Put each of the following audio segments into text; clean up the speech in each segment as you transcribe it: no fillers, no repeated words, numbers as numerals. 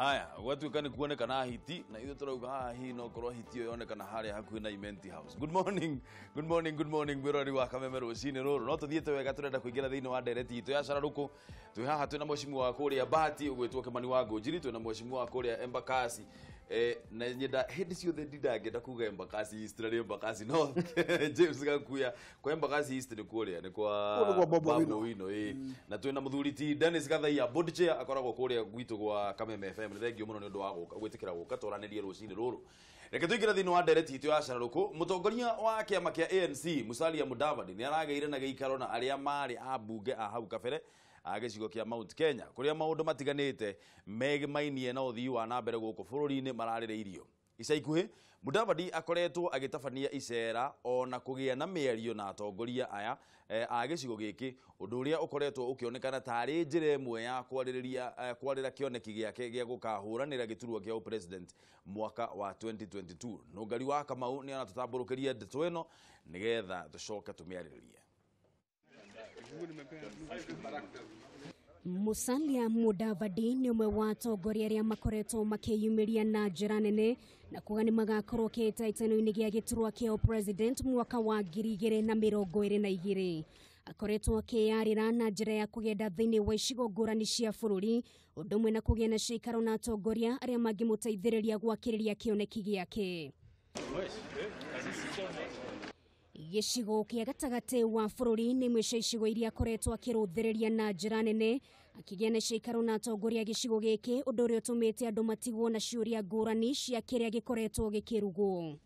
Haya, gwatuĩka nĩ kuonekana hiti na ithuĩ tũrauga haha hihi no korwo hiti ĩyo yonekana harĩa hakuhĩ na Imenti House. Good morning, good morning, good morning mwĩroreri wa Kameme rũcinĩ rũrũ. No tũthiĩte wega, tũrenda kũingĩra thĩinĩ wa ndereti itũ ya cararũkũ. Twĩ haha twĩna mheshimiwa wa kũrĩa Bahati ũgwĩtwo Kimani wa Ngũnjiri, twĩna mheshimiwa wa kũrĩa Embakasi. Na nyenda hĩndĩ ciothe ndindangĩenda kuga Embakasi East na nĩ Embakasi North. James Gakuya kwa Embakasi East nĩ kũrĩa nĩ kwa Kũu nĩ kwa Bob Babu Owino. Owino, ĩ. Na twĩna mũthuri ti Dennis Gathaiya, board chair, akoragwo kũrĩa gwitũ gwa Kameme FM. Nĩ thengiũ mũno nĩ ũndũ wa gũka gwĩtĩkĩra gũka twaranĩrie rũcinĩ rũrũ. Reke tũingĩre thĩinĩ wa ndereti itũ ya cararũkũ. Mũtongoria wa kĩama kĩa ANC Musalia Mudavadi nĩ aragĩire na gĩikaro na arĩa marĩ ambunge a hau kabere a gĩcigo kĩa Mount Kenya, kũrĩa maũndũ matiganĩte megĩmainie na ũthii wa na mbere gũkũ bũrũri-inĩ mararĩrĩirio. Ica ikuhĩ Mudavadi akoretwo agĩtabania icera ona kũgĩa na mĩario na atongoria aya a gĩcigo gĩkĩ, ũndũ ũrĩa ũkoretwo ũkĩonekana tarĩ njĩra ĩmwe ya kwarĩrĩria kwarĩra kĩoneki gĩake gĩa gũkahũranĩra gĩturwa kĩa president mwaka wa 2022. Nũngari wa Kamau nĩ aratũtambũrũkĩria ndeto ĩno nĩgetha tũcoke tũmĩarĩrĩrie. Musalia Mudavadi nĩ ũmwe wa atongoria arĩa makoretwo makĩyumĩria na njĩra nene na kuga nĩ magakorwo kĩhĩtahĩtano-inĩ gĩa gĩturwa kĩa president mwaka wa 2022. Akoretwo akĩyarĩra na njĩra ya kũgenda thĩinĩ wa icigo ngũrani cia bũrũri, ũndũ ũmwe na kũgĩa na ciikaro na atongoria arĩa mangĩmũteithĩrĩria gwakĩrĩria kĩoneki gĩake. Gĩcigo kĩa gatagatĩ wa bũrũri nĩ imwe cia icigo iria akoretwo akĩrũthĩrĩria na njĩra nene, akĩgĩa na ciikaro na atongoria a gĩcigo gĩkĩ, ũndũ ũrĩa ũtũmĩte andũ matigwo na ciũria ngũrani cia kĩrĩa gĩkoretwo gĩkĩrugwo.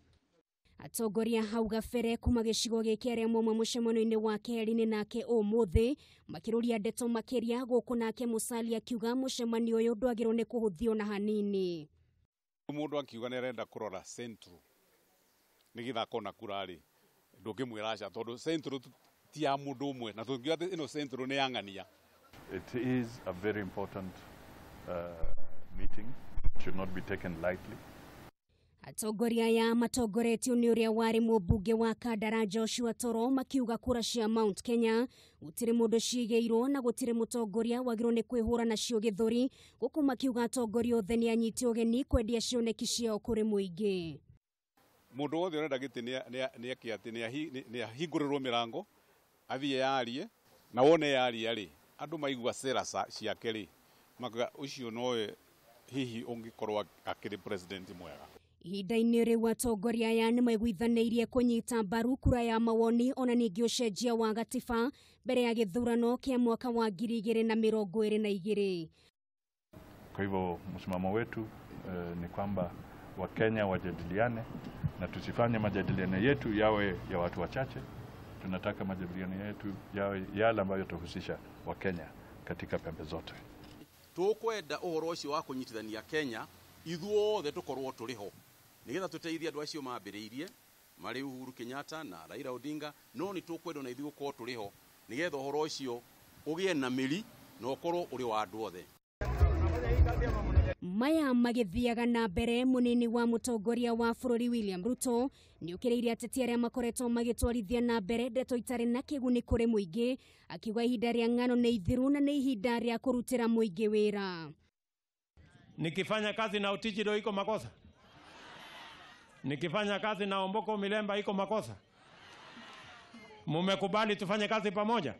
Atongoria hau gabere kuma gĩcigo gĩkĩ arĩa mauma mũcemanio-inĩ wa kerĩ-inĩ nake ũmũthĩ makĩrũria ndeto makĩria gũkũ, nake Musalia akiuga mũcemanio ũyũ ndwagĩrĩirwo nĩ kũhũthio na hanini. Mũndũ akiuga nĩ arenda kũrora Central nĩgetha akona kura rĩ, ndũngĩmwĩra aca, tondũ Central ti ya mũndũ ũmwe, na tũngiuga atĩ ĩno Central nĩ ya ng'ania. It is a very important meeting. It should not be taken lightly. Atongoria aya matongoretio nĩ ũrĩa warĩ mũmbunge wa Kandara Joshua Toro makiuga kura cia Mount Kenya gũtirĩ mũndũ cigĩirwo na gũtirĩ mũtongoria wagĩrĩirwo nĩ kwĩhũra nacio gĩthũri, gũkũ makiuga atongoria othe nĩ anyite ũgeni kwendia cioneki ciao kũrĩ mũingĩ. Mũndũ wothe ũrenda gĩtĩ nĩ eke atĩ nĩ ahingũrĩrwo mĩrango athiĩ yarie, na wone yaria rĩ, andũ maigua sera ciake rĩ, makauga ũcio nowe hihi ũngĩkorwo akĩrĩ president mwega. Ihinda-inĩ rĩu atongoria aya nĩ maiguithanĩirie kũnyita mbaru kura ya mawoni ona ningĩ ũcenjia wa gatiba mbere ya gĩthurano kĩa mwaka wa 2022. Kwa hivyo msimamo wetu ni kwamba Wakenya wajadiliane na tusifanye majadiliano yetu yawe ya watu wachache. Tunataka majadiliano yetu yawe yale ambayo yatahusisha Wakenya katika pembe zote. Tukwenda ũhoro ũcio wa kũnyitithania Kenya ithuothe tũkorwo tũrĩ ho nĩgetha tũteithie andũ acio mambĩrĩirie marĩ Uhuru Kenyatta na Raila Odinga, no nĩ tũkwenda ona ithuĩ gũkorwo tũrĩ ho nĩgetha ũhoro ũcio ũgĩe na mĩri na ũkorwo ũrĩ wa andũ othe. Maya magĩthiaga na mbere, mũnini wa mũtongoria wa bũrũri William Ruto nĩ ũkĩrĩirie ateti arĩa makoretwo magĩtwarithia na mbere ndeto itarĩ na kĩguni kũrĩ mũingĩ, akiuga ihinda rĩa ng'ano nĩ ithiru na nĩ ihinda rĩa kũrutĩra mũingĩ wĩra. Nikifanya kazi na Otiji ndio iko makosa? Nikifanya kazi na Omboko Milemba iko makosa? Mumekubali tufanye kazi pamoja?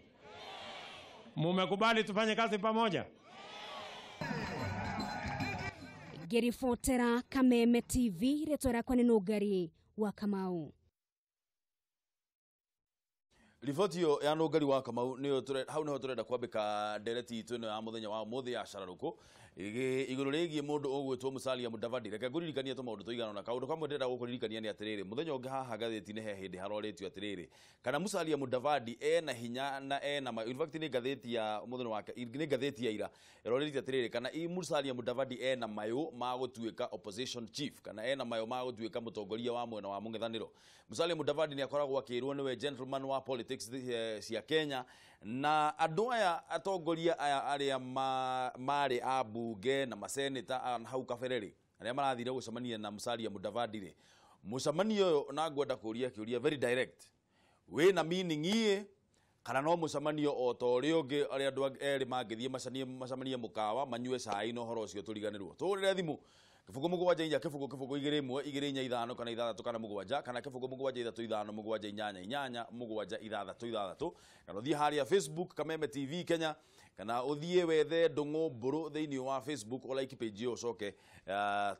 Mumekubali tufanye kazi pamoja? Ngĩribotera Kameme TV, rĩtwa rĩakwa nĩ Nũngari wa Kamau. Riboti ĩyo ya Nũngari wa Kamau nĩyo hau nĩho tũrenda kwambĩka ndereti itũ ĩno ya mũthenya wa ũmũthĩ ya cararũkũ igũrũ rĩgiĩ mũndũ ũgwĩtwo Musalia Mudavadi. Reke ngũririkanie tũmaũndũ tũigana ũna. Kaũndũ kamwe ndĩrenda gũkũririkania nĩ atĩrĩrĩ, mũthenya ũngĩ haha ngathĩti-inĩ he hĩndĩ harorĩtio atĩrĩrĩ, kana Musalia Mudavadi ena hinya na ena ma, in fact nĩ ngathĩti ya mũthenya wake, nĩ ngathĩti ya ira ĩrorĩtie atĩrĩrĩ, kana Musalia Mudavadi ena mayũ ma gũtuĩka opposition chief, kana ena mayũ ma gũtuĩka mũtongoria wa mwena wa mũng'ethanĩro. Musalia Mudavadi nĩ akoragwo akĩrwo nĩwe gentleman wa politics cia Kenya, na andũ aya atongoria aya arĩa marĩ a mbunge na maseneta hau kabere rĩ, arĩa marathire gũcemania na Musalia Mudavadi rĩ, mũcemanio ũyũ na ngwenda kũria kĩũria very direct, wĩna meaning iĩ Kana no mũcemanio o ta ũrĩa ũngĩ arĩa andũ erĩ mangĩthiĩ macemanie mũkawa manyue cai na ũhoro ũcio tũriganĩrwo. Tũhũrĩre thimũ 0 7 4 0 0 2 1 2 4 5 kana 6 kana 7 kana 0 7 3 5 7 8 8 7 6 6 kana ũthiĩ harĩa Facebook Kameme TV Kenya kana ũthiĩ wethe Ndung'u Mburu thĩinĩ wa Facebook o like page ĩyo ũcoke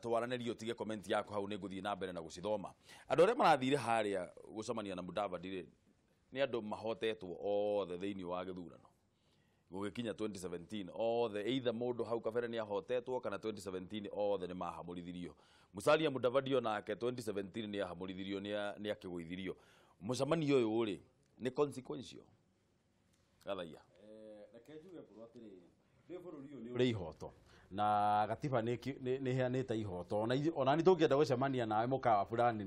twaranĩrie ũtige comment yaku hau nĩ ngũthiĩ na mbere na gũcithoma. Andũ arĩa marathire harĩa gũcemania na Mudavadi rĩ nĩ andũ mahotetwo othe thĩinĩ wa gĩthurano gũgĩkinya 2017 othe either mũndũ hau kabere nĩ ahotetwo kana 2017 othe nĩ mahamũrithirio. Musalia Mudavadi onake 2017 nĩ ahamũrithirio nĩ akĩgũithirio. Mũcemanio ũyũ rĩ nĩ consequential Gathaia. Reke njuge Mburu atĩrĩrĩ, rĩu bũrũri ũyũ nĩ ũrĩ ihoto na gatiba nĩ ĩheanĩte ihoto ona nĩ tũngĩenda gũcemania nawe mũkawa fulani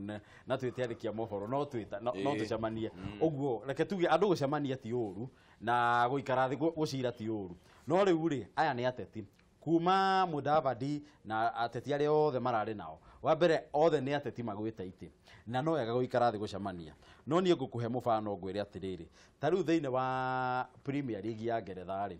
na twĩte andĩki a mohoro no tũcemanie. Ũguo reke tuge andũ gũcemania ti ũru na gũikara thĩ gũcira ti ũru, no rĩu rĩ aya nĩ ateti kuma Mudavadi na ateti arĩa othe mararĩ nao. Wa mbere othe nĩ ateti magwĩte itĩ na no wega gũikara thĩ gũcemania, no niĩ ngũkũhe mũbano ngwĩre atĩrĩrĩ, ta rĩu thĩinĩ wa Premier League ya Ngeretha rĩ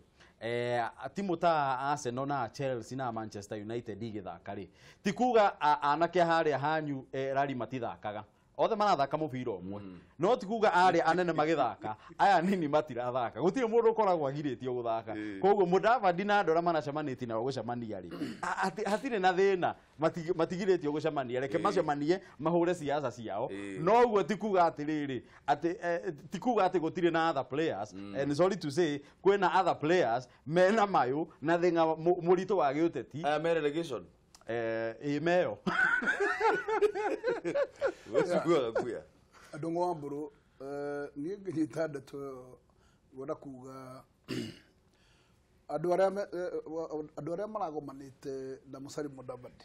timu ta Arsenal na Chelsea na Manchester United igĩthaka rĩ ti kuga anake harĩa hanyu rari matithakaga, othe marathaka mũbira ũmwe, no ti kuga arĩa anene magĩthaka aya nini matirathaka, gũtirĩ mũndũ ũkoragwo agirĩtio gũthaka. Koguo Mudavadi na andũ arĩa maracemanĩtie nao gũcemania rĩ hatirĩ na thĩna, matigirĩtio gũcemania, reke macemanie mahũre siasa ciao. No ũguo ti kuga atĩrĩrĩ atĩ ti kuga atĩ gũtirĩ na other players, and sorry to say kwĩna other players mena mayũ na thĩna mũritũ wa gĩũteti. Aya me relegation ĩ meyo. Ndung'u wa Mburu, niĩ ngĩnyita ndeto ĩyo ngwenda kuga andũ arĩa maragomanĩte na Musalia Mudavadi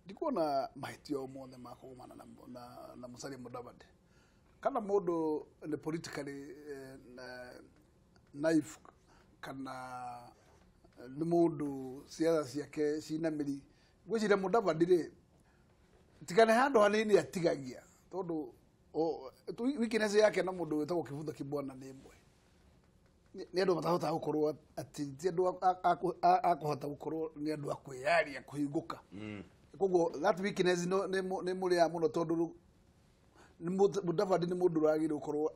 ndikuona mahĩtia o mothe ma kũgomana na Musalia Mudavadi, kana mũndũ nĩ politically naive kana nĩ mũndũ siasa ciake cina mĩri. Ngwĩciria Mudavadi rĩ tigane handũ hanini atigagia tondũ weakness yake na mũndũ wĩtagwo Kivutha Kibwana nĩ ĩmwe, nĩ andũ matahotaga gũkorwo atĩ ti andũ a kũhota gũkorwo nĩ andũ a kwĩyaria kũhingũka. Koguo that weakness nĩ mũrĩaga mũno tondũ Mudavadi nĩ mũndũ ũragĩrĩirwo gũkorwo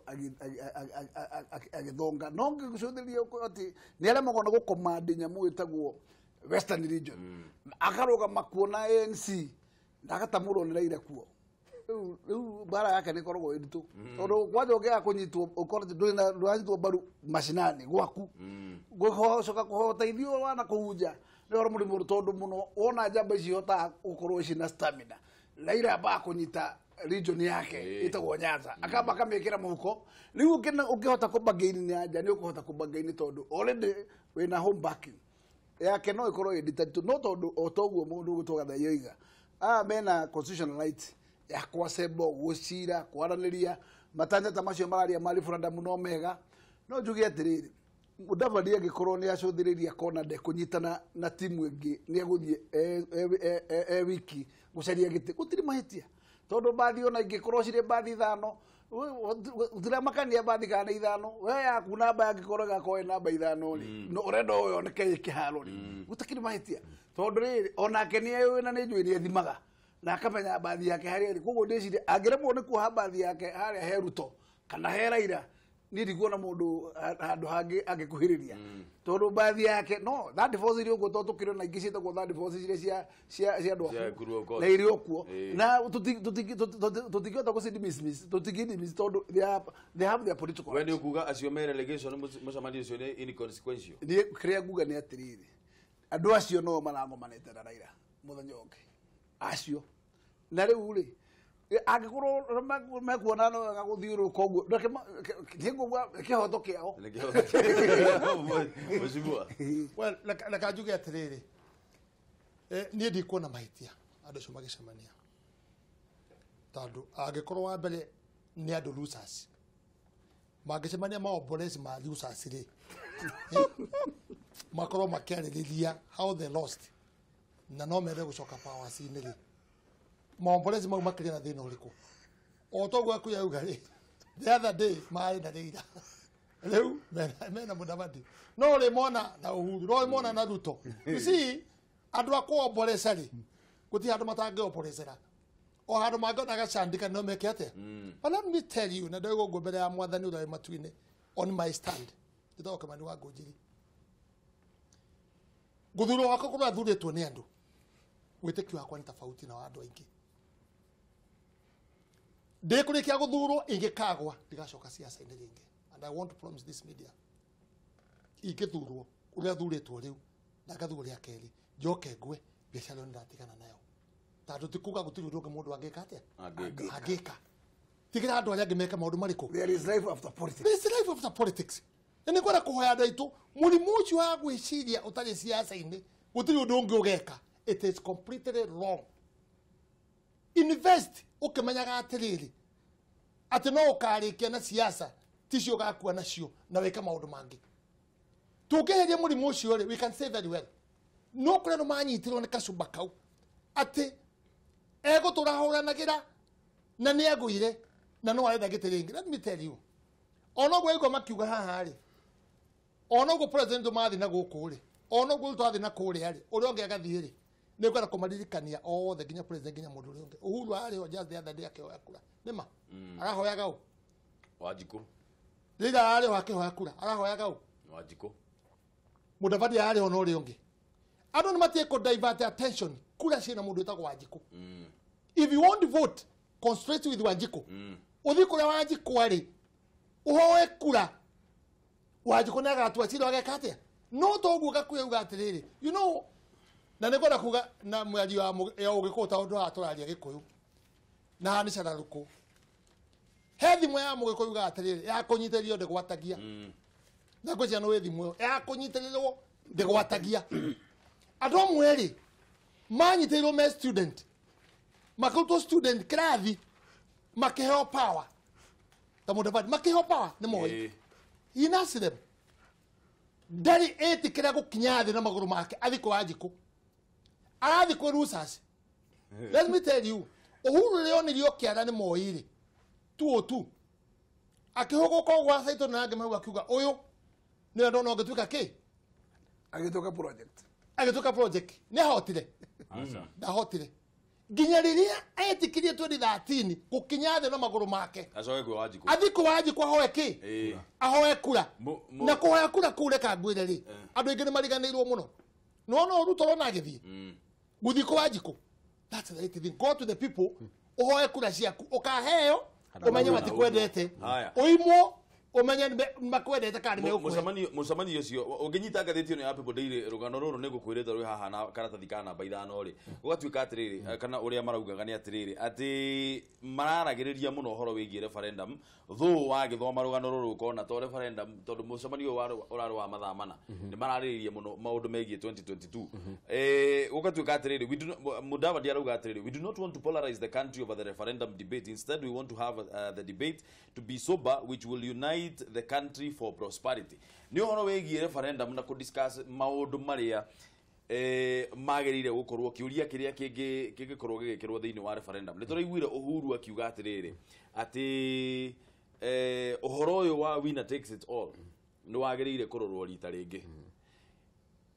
agĩthonga, no ngĩcũthĩrĩria atĩ nĩ aremagwo nĩ gũkomandi nyamũ ĩtagwo Western Region, akarũgama kuo na ANC na agatamũrwo nĩ Raila kuo. Rĩu mbara yake nĩ ĩkoragwo ĩ nditũ tondũ kwanja ũngĩaga kũnyitwo ũkorwo ndũranyitwo mbaru macinani gwaku gũcoka kũhoteithio wana kũu nja nĩ ũhoro mũrimũ tondũ mũno wona njamba ici ihotaga gũkorwo cina stamina. Raila ambaga kũnyita region yake ĩtagwo Nyanza akamba akamĩkĩra mũhuko. Rĩu ũngĩhota kũbargain na nja nĩ ũkũhota kũbargain tondũ already wĩna home backing yake no ĩkorwo ĩ nditũ, no tondũ o toguo mũndũ ũgwĩtwo Gathaiya oiga aya mena constitutional right ya kwacembo gũcira kwaranĩria matanya ta macio mararia ma referendum no mega. No njuge atĩrĩrĩ, Mudavadi angĩkorwo nĩ acũthĩrĩria kona ndekũnyitana na timu ĩngĩ nĩ egũthiĩ e wiki gũcaria gĩtĩ, gũtirĩ mahĩtia tondũ mbathi ona ingĩkorwo cirĩ mbathi 5 gũtiramakania mbathi kana 5 we yaku namba yangĩkorwo ĩgakorwo ĩ namba 5 rĩ no ũrenda ũyũ oneke ĩ kĩharo rĩ gũtakĩrĩ mahĩtia tondũ rĩrĩ onake nĩ eũĩ na nĩ njũĩ nĩ ethimaga na akamenya mbathi yake harĩa ĩrĩ. Koguo ndĩciria angĩremwo nĩ kuoha mbathi yake harĩa he Ruto kana he Raila niĩ ndikuona mũndũ handũ hangĩ angĩkuhĩrĩria tondũ mbathi yake no third force irĩ ũguo tondũ tũkĩrĩ na ingĩ ciĩtagwo third force iria cia andũ aku na irĩ okuo na tũtingĩhota gũci tũtingĩ tondũ they have their political We nĩ ũkuga acio me relegation mũcemanio ũcio nĩ inconsequential? Niĩ kĩrĩa nguga nĩ atĩrĩrĩ, andũ acio no maragomanĩte na Raila mũthenya ũngĩ acio na rĩu rĩ angĩkorwo mekuona no wega gũthiũrũrũka ũguo nĩngũgua kĩhoto kĩao. Well, reke njuge atĩrĩrĩ, niĩ ndikuona mahĩtia andũ acio magĩcemania tondũ angĩkorwo wa mbere nĩ andũ losers mangĩcemania maombolezi ma losers rĩ makorwo makĩarĩrĩria how they lost na no mende gũcoka powers-inĩ rĩ maombolezi mau makĩrĩ na thĩna ũrĩkũ? O toguo aku yauga rĩ, the other day marĩ na Raila Rĩu mena Mudavadi no rĩ mona na Uhuru no rĩ mona na Ruto. You see, andũ a kuomboreca rĩ gũtirĩ handũ matangĩomborecera o handũ mangĩona gacandika no meke atĩa. But let me tell you, na ndoiga ũguo mbere ya mwathani ũrĩa wĩ matu-inĩ, on my stand njĩtagwo Kimani wa Ngũnjiri, gũthurwo gwakwa kũrĩa thurĩtwo nĩ andũ, wĩtĩkio wakwa nĩ tofauti na wa andũ aingĩ. Ndĩkũrĩkia gũthurwo ingĩkagwa ndigacoka siasa-inĩ rĩngĩ. And I want to promise this media, ingĩthurwo ũrĩa thurĩtwo rĩu na ngathurwo rĩa kerĩ njoke ngwe biacara ĩyo nĩndatigana nayo, tondũ ti kuga gũtirĩ ũndũ ũngĩ mũndũ angĩka atĩa angĩka. Tigĩra andũ arĩa angĩ meke maũndũ marĩkũ. There is life after politics. There is life after politics. Na nĩ ngwenda kũhoya andũ aitũ mũrimũ ũcio wa gwĩciria ũtarĩ siasa-inĩ gũtirĩ ũndũ ũngĩ ũgeka, it is completely wrong. Invest ũkĩmenyaga atĩrĩrĩ atĩ no ũkarĩkia na siasa ticio ũgakua nacio na wĩke maũndũ mangĩ. Tũngĩeheria mũrimũ ũcio rĩ, we can say very well no kũrĩa andũ manyitirwo nĩ kacumba kau atĩ egũtũra ahũranagĩra na nĩ agũire na no arenda gĩtĩ rĩngĩ. Let me tell you, ona ũguo aigua makiuga haha rĩ, ona ũguo president mathiĩ na gũkũ rĩ, ona ũguo Ruto athiĩ na kũrĩa rĩ, ũrĩa ũngĩ agathiĩ rĩ, nĩ ngwenda kũmaririkania othe nginya president nginya mũndũ ũrĩa ũngĩ. Uhuru arĩ ho just the other day akĩhoya kura, nĩ ma arahoyaga ũ? Wanjikũ Rĩrĩa ararĩ ho akĩhoya kura arahoyaga ũ? Wanjikũ. Mudavadi ararĩ ho na ũrĩa ũngĩ. Andũ nĩ matige kũ divert attention, kura ciĩna mũndũ wĩtagwo Wanjikũ. If you want to vote, concentrate with Wanjikũ. Ũthiĩ kũrĩa Wanjikũ arĩ ũhoe kura, Wanjikũ nĩ agatua cira ageka atĩa. No toguo Gakuya auga atĩrĩrĩ, you know, na nĩ ngwenda kuga na mwario ya Ũgĩkũyũ tondũ haha tũraria Gĩkũyũ na haha nĩ cararũkũ. He thimũ ya Mũgĩkũyũ yugaga atĩrĩrĩ, ya kũnyitĩrĩrio ndĩgwatagia. Na ngwĩciria nĩ wĩ thimũ ĩyo ya kũnyitĩrĩrwo ndĩgwatagia. Andũ amwe rĩ manyitĩrĩirwo me student, makĩrutwo student kĩrathi makĩheo power ta Mudavadi makĩheo power nĩ Moi. He nursed them. Ndarĩ ĩtĩkĩra gũkinya thĩ na magũrũ make athiĩ kwa Wanjikũ, arathiĩ kwĩ losers. Let me tell you, Uhuru rĩrĩa onirio kĩara nĩ Moi rĩ, 202 akĩhũgũka gwa Saitũ na angĩ mau akiuga ũyũ nĩwe ndona ũngĩtuĩka kĩ, agĩtuĩka project, agĩtuĩka project. Nĩ ahotire? Ndahotire nginya rĩrĩa etĩkirie 2013 gũkinya thĩ na magũrũ make acoke kwĩ Wanjikũ, athiĩ kwĩ Wanjikũ ahoe kĩ, ahoe kura. Na kũhoya kura kũu reka ngwĩre rĩ, andũ aingĩ nĩ mariganĩirwo mũno. Nĩwona Ruto ũrona agĩthiĩ gũthiĩ kwĩ Wanjikũ, that's the right thing. Go to the people ũhoe kura ciaku, ũkaheo ũmenye matikwendete, ũimwo ũmenye makwendete kana nĩ megũkũhe. Mũcemanio ũcio ũngĩnyita ngathĩti ĩno ya People Daily, rũgano rũrũ nĩ ngũkwĩrĩte rwĩ haha na karatathi ka namba 5 rĩ, gũgatuĩka atĩrĩrĩ, kana ũrĩa maraugaga nĩ atĩrĩrĩ atĩ mararagĩrĩria mũno ũhoro wĩgiĩ referendum. Thũ wagĩthoma rũgano rũrũ ũkona to referendum, tondũ mũcemanio ũyũ ũrarĩ wa mathaa 4 nĩ mararĩrĩria mũno maũndũ megiĩ 2022. Gũgatuĩka atĩrĩrĩ, Mudavadi arauga atĩrĩrĩ, we do not want to polarize the country over the referendum debate. Instead we want to have the debate to be sober, which will unite the country for prosperity. Nĩ ũhoro wĩgiĩ referendum na kũ-discuss maũndũ marĩa magĩrĩire gũkorwo kĩũria kĩrĩa kĩngĩkorwo gĩgĩkĩrwo thĩinĩ wa referendum. Nĩ tũraiguire Uhuru akiuga atĩrĩrĩ atĩ ũhoro ũyũ wa winner takes it all nĩ wagĩrĩire kũrorwo rita rĩngĩ.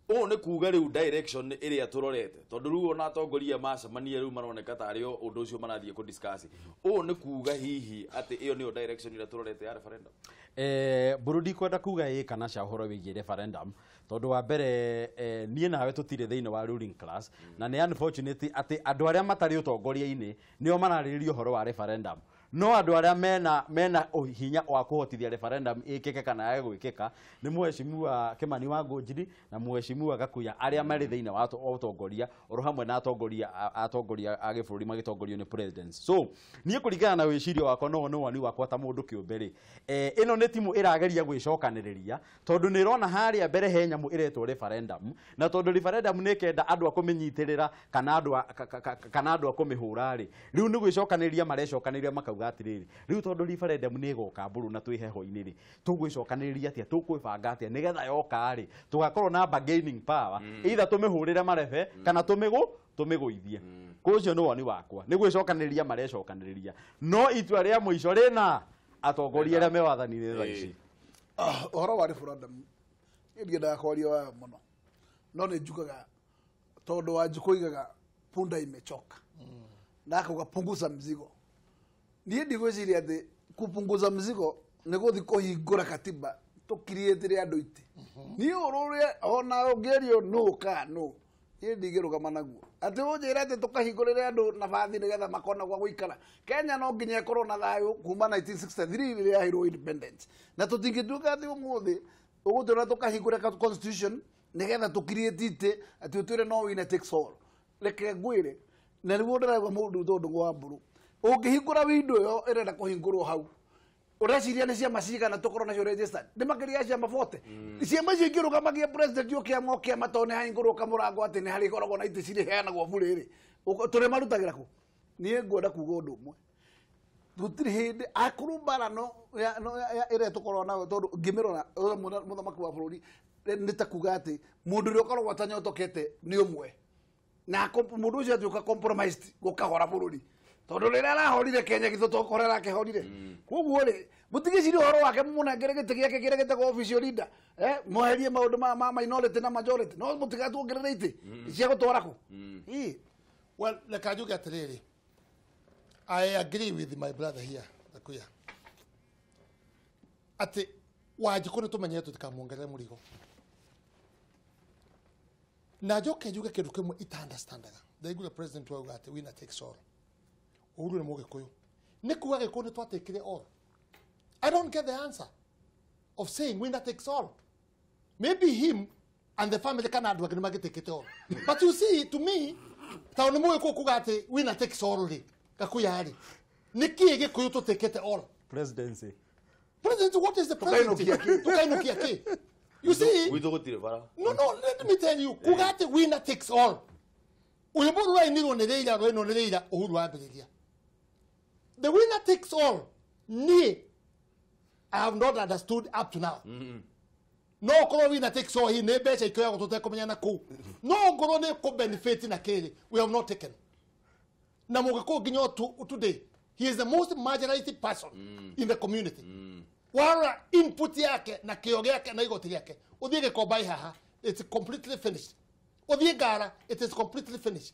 Ũũ nĩ kuga rĩu direction ĩrĩa tũrorete, tondũ rĩu ona atongoria macemania rĩu maroneka tarĩ o ũndũ ũcio marathiĩ kũ discuss. Ũũ nĩ kuga hihi atĩ ĩyo nĩyo direction ĩrĩa tũrorete ya referendum? Mbũrũ ndikwenda kuga ĩ kana ca ũhoro wĩgiĩ referendum, tondũ wa mbere niĩ nawe tũtirĩ thĩinĩ wa ruling class, na nĩ unfortunate atĩ andũ arĩa matarĩ ũtongoria-inĩ nĩo mararĩrĩria ũhoro wa referendum. No andũ arĩa mena hinya wa kũhotithia referendum ĩkĩke kana yage gwĩkĩka nĩ mheshimiwa Kimani wa Ngũnjiri na mheshimiwa Gakuya arĩa marĩ thĩinĩ wa ũtongoria oro hamwe na atongoria a gĩbũrũri magĩtongorio nĩ president. So niĩ kũringana na wĩcirio wakwa no nĩ woni wakwa ta mũndũ kĩũmbe rĩ, ĩno nĩ timu ĩrageria gwĩcokanĩrĩria tondũ nĩ ĩrona harĩa mbere he nyamũ ĩretwo referendum, na tondũ referendum nĩ ĩkenda andũ a kũmĩnyitĩrĩra kana andũ a kũmĩhũra rĩ, rĩu nĩ gwĩcokanĩrĩria marecokanĩrĩria makauga atĩrĩrĩ, rĩu tondũ referendum nĩ ĩgoka mbũrũ na twĩ heho-inĩ rĩ, tũgwĩcokanĩrĩria atĩa, tũkwĩbanga atĩa nĩgetha yoka rĩ tũgakorwo na bargaining power, either tũmĩhũrĩre marebe kana tũmĩgũithie. Ũcio nĩ woni wakwa, nĩ gwĩcokanĩrĩria marecokanĩrĩria, no itua rĩa mũico rĩna atongoria arĩa me wathani-inĩ thaa ici. Ũhoro wa referendum ndiendaga kwaria wayo mũno, no nĩ njugaga tondũ Wanjikũ oigaga punda imechoka na akauga punguza mzigo. Niĩ ndigwĩciria atĩ kupunguza mzigo nĩ gũthiĩ kũhingũra katiba tũkiriĩtĩre andũ itĩ. Niĩ ũhoro ũrĩa ona ũngĩerio nũ kana nũ, niĩ ndingĩrũgama naguo atĩ ũnjĩre atĩ tũkahingũrĩre andũ nabathi nĩgetha makona gwa gũikara. Kenya no nginya ĩkorwo na thayũ kuma 1963 rĩrĩa yaheirwo independence, na tũtingĩtuĩka atĩ ũmũthĩ ũgũtwĩra tũkahingũre constitution nĩgetha tũkiriĩte itĩ atĩ ũtwĩre no winner takes all. Reke ngwĩre, na nĩguo ndĩraigua mũndũ tondũ wa mbũrũ, ũngĩhingũra window ĩyo ĩrenda kũhingũrwo hau, ũreciria nĩ ciama cigana tũkorwo nacio registered? Nĩ makĩria ya ciama 40. Ciama icio ingĩrũgamagia president o kĩama o kĩama, tondũ nĩ hahingũrwo kamũrango atĩ nĩ harĩkoragwo na itĩ cirĩheanagwo burĩ rĩ, tũrĩmarutagĩra kũ? Niĩ ngwenda kuga ũndũ ũmwe, gũtirĩ hĩndĩ akorwo mbara no ĩrĩa tũkoragwo nayo, tondũ ngĩmĩrora mũthamaki wa bũrũri nĩ ta kuga atĩ mũndũ ũrĩa ũkoragwo atanyotokete nĩ ũmwe, na mũndũ ũcio atuĩka compromised gũkahora bũrũri, tondũ rĩrĩa arahorire Kenya githũ to kũhorera akĩhorire. Koguo rĩ, mũtigĩcirie ũhoro wake, mũmũnengere gĩtĩ gĩake kĩrĩa gĩtagwo official leader, mweherie maũndũ ma minority na majority, no mũtigatuongerere itĩ cia gũtwara kũ. Ĩ. Well, reke njuge atĩrĩrĩ, I agree with my brother here, Gakuya, atĩ Wanjikũ nĩ tũmenyere tũtikamuongerere mũrigo. Na njoke njuge kĩndũ kĩmwe ita-understandaga. Ndaiguire president wauga atĩ winner takes all. Uhuru nĩ Mũgĩkũyũ, nĩ kuga Gĩkũyũ nĩ twatekire all? I don't get the answer of saying winner takes all. Maybe him and the family kana andũ angĩ nĩ mangĩtekete all, but you see, to me, tondũ nĩ Mũgĩkũyũ kuga atĩ winner takes all rĩ, Gakuya rĩ, nĩ kĩĩ Gĩkũyũ tũtekete all? Presidency. President, what is the president? Tukainukia kĩ? Tukainukia kĩ? You see, Gwitũ gũtirĩ bara. No, let me tell you, kuga atĩ winner takes all, rwĩmbo rũrainirwo nĩ Raila, rwainwo nĩ Raila Uhuru wambĩrĩria the winner takes all. Niĩ I have not understood up to now. No korwo winner takes all hihi nĩ mbeca ikĩoyagwo tũtekũmenya na kũu, no ngorwo nĩ kũ-benefit na kĩrĩ we have not taken. Na Mũgĩkũyũ nginya today he is the most marginalized person in the community. Warora input yake na kĩo gĩake na igoti rĩake, ũthiĩ Gĩkomba haha, it's completely finished. Ũthiĩ Ngara, it is completely finished.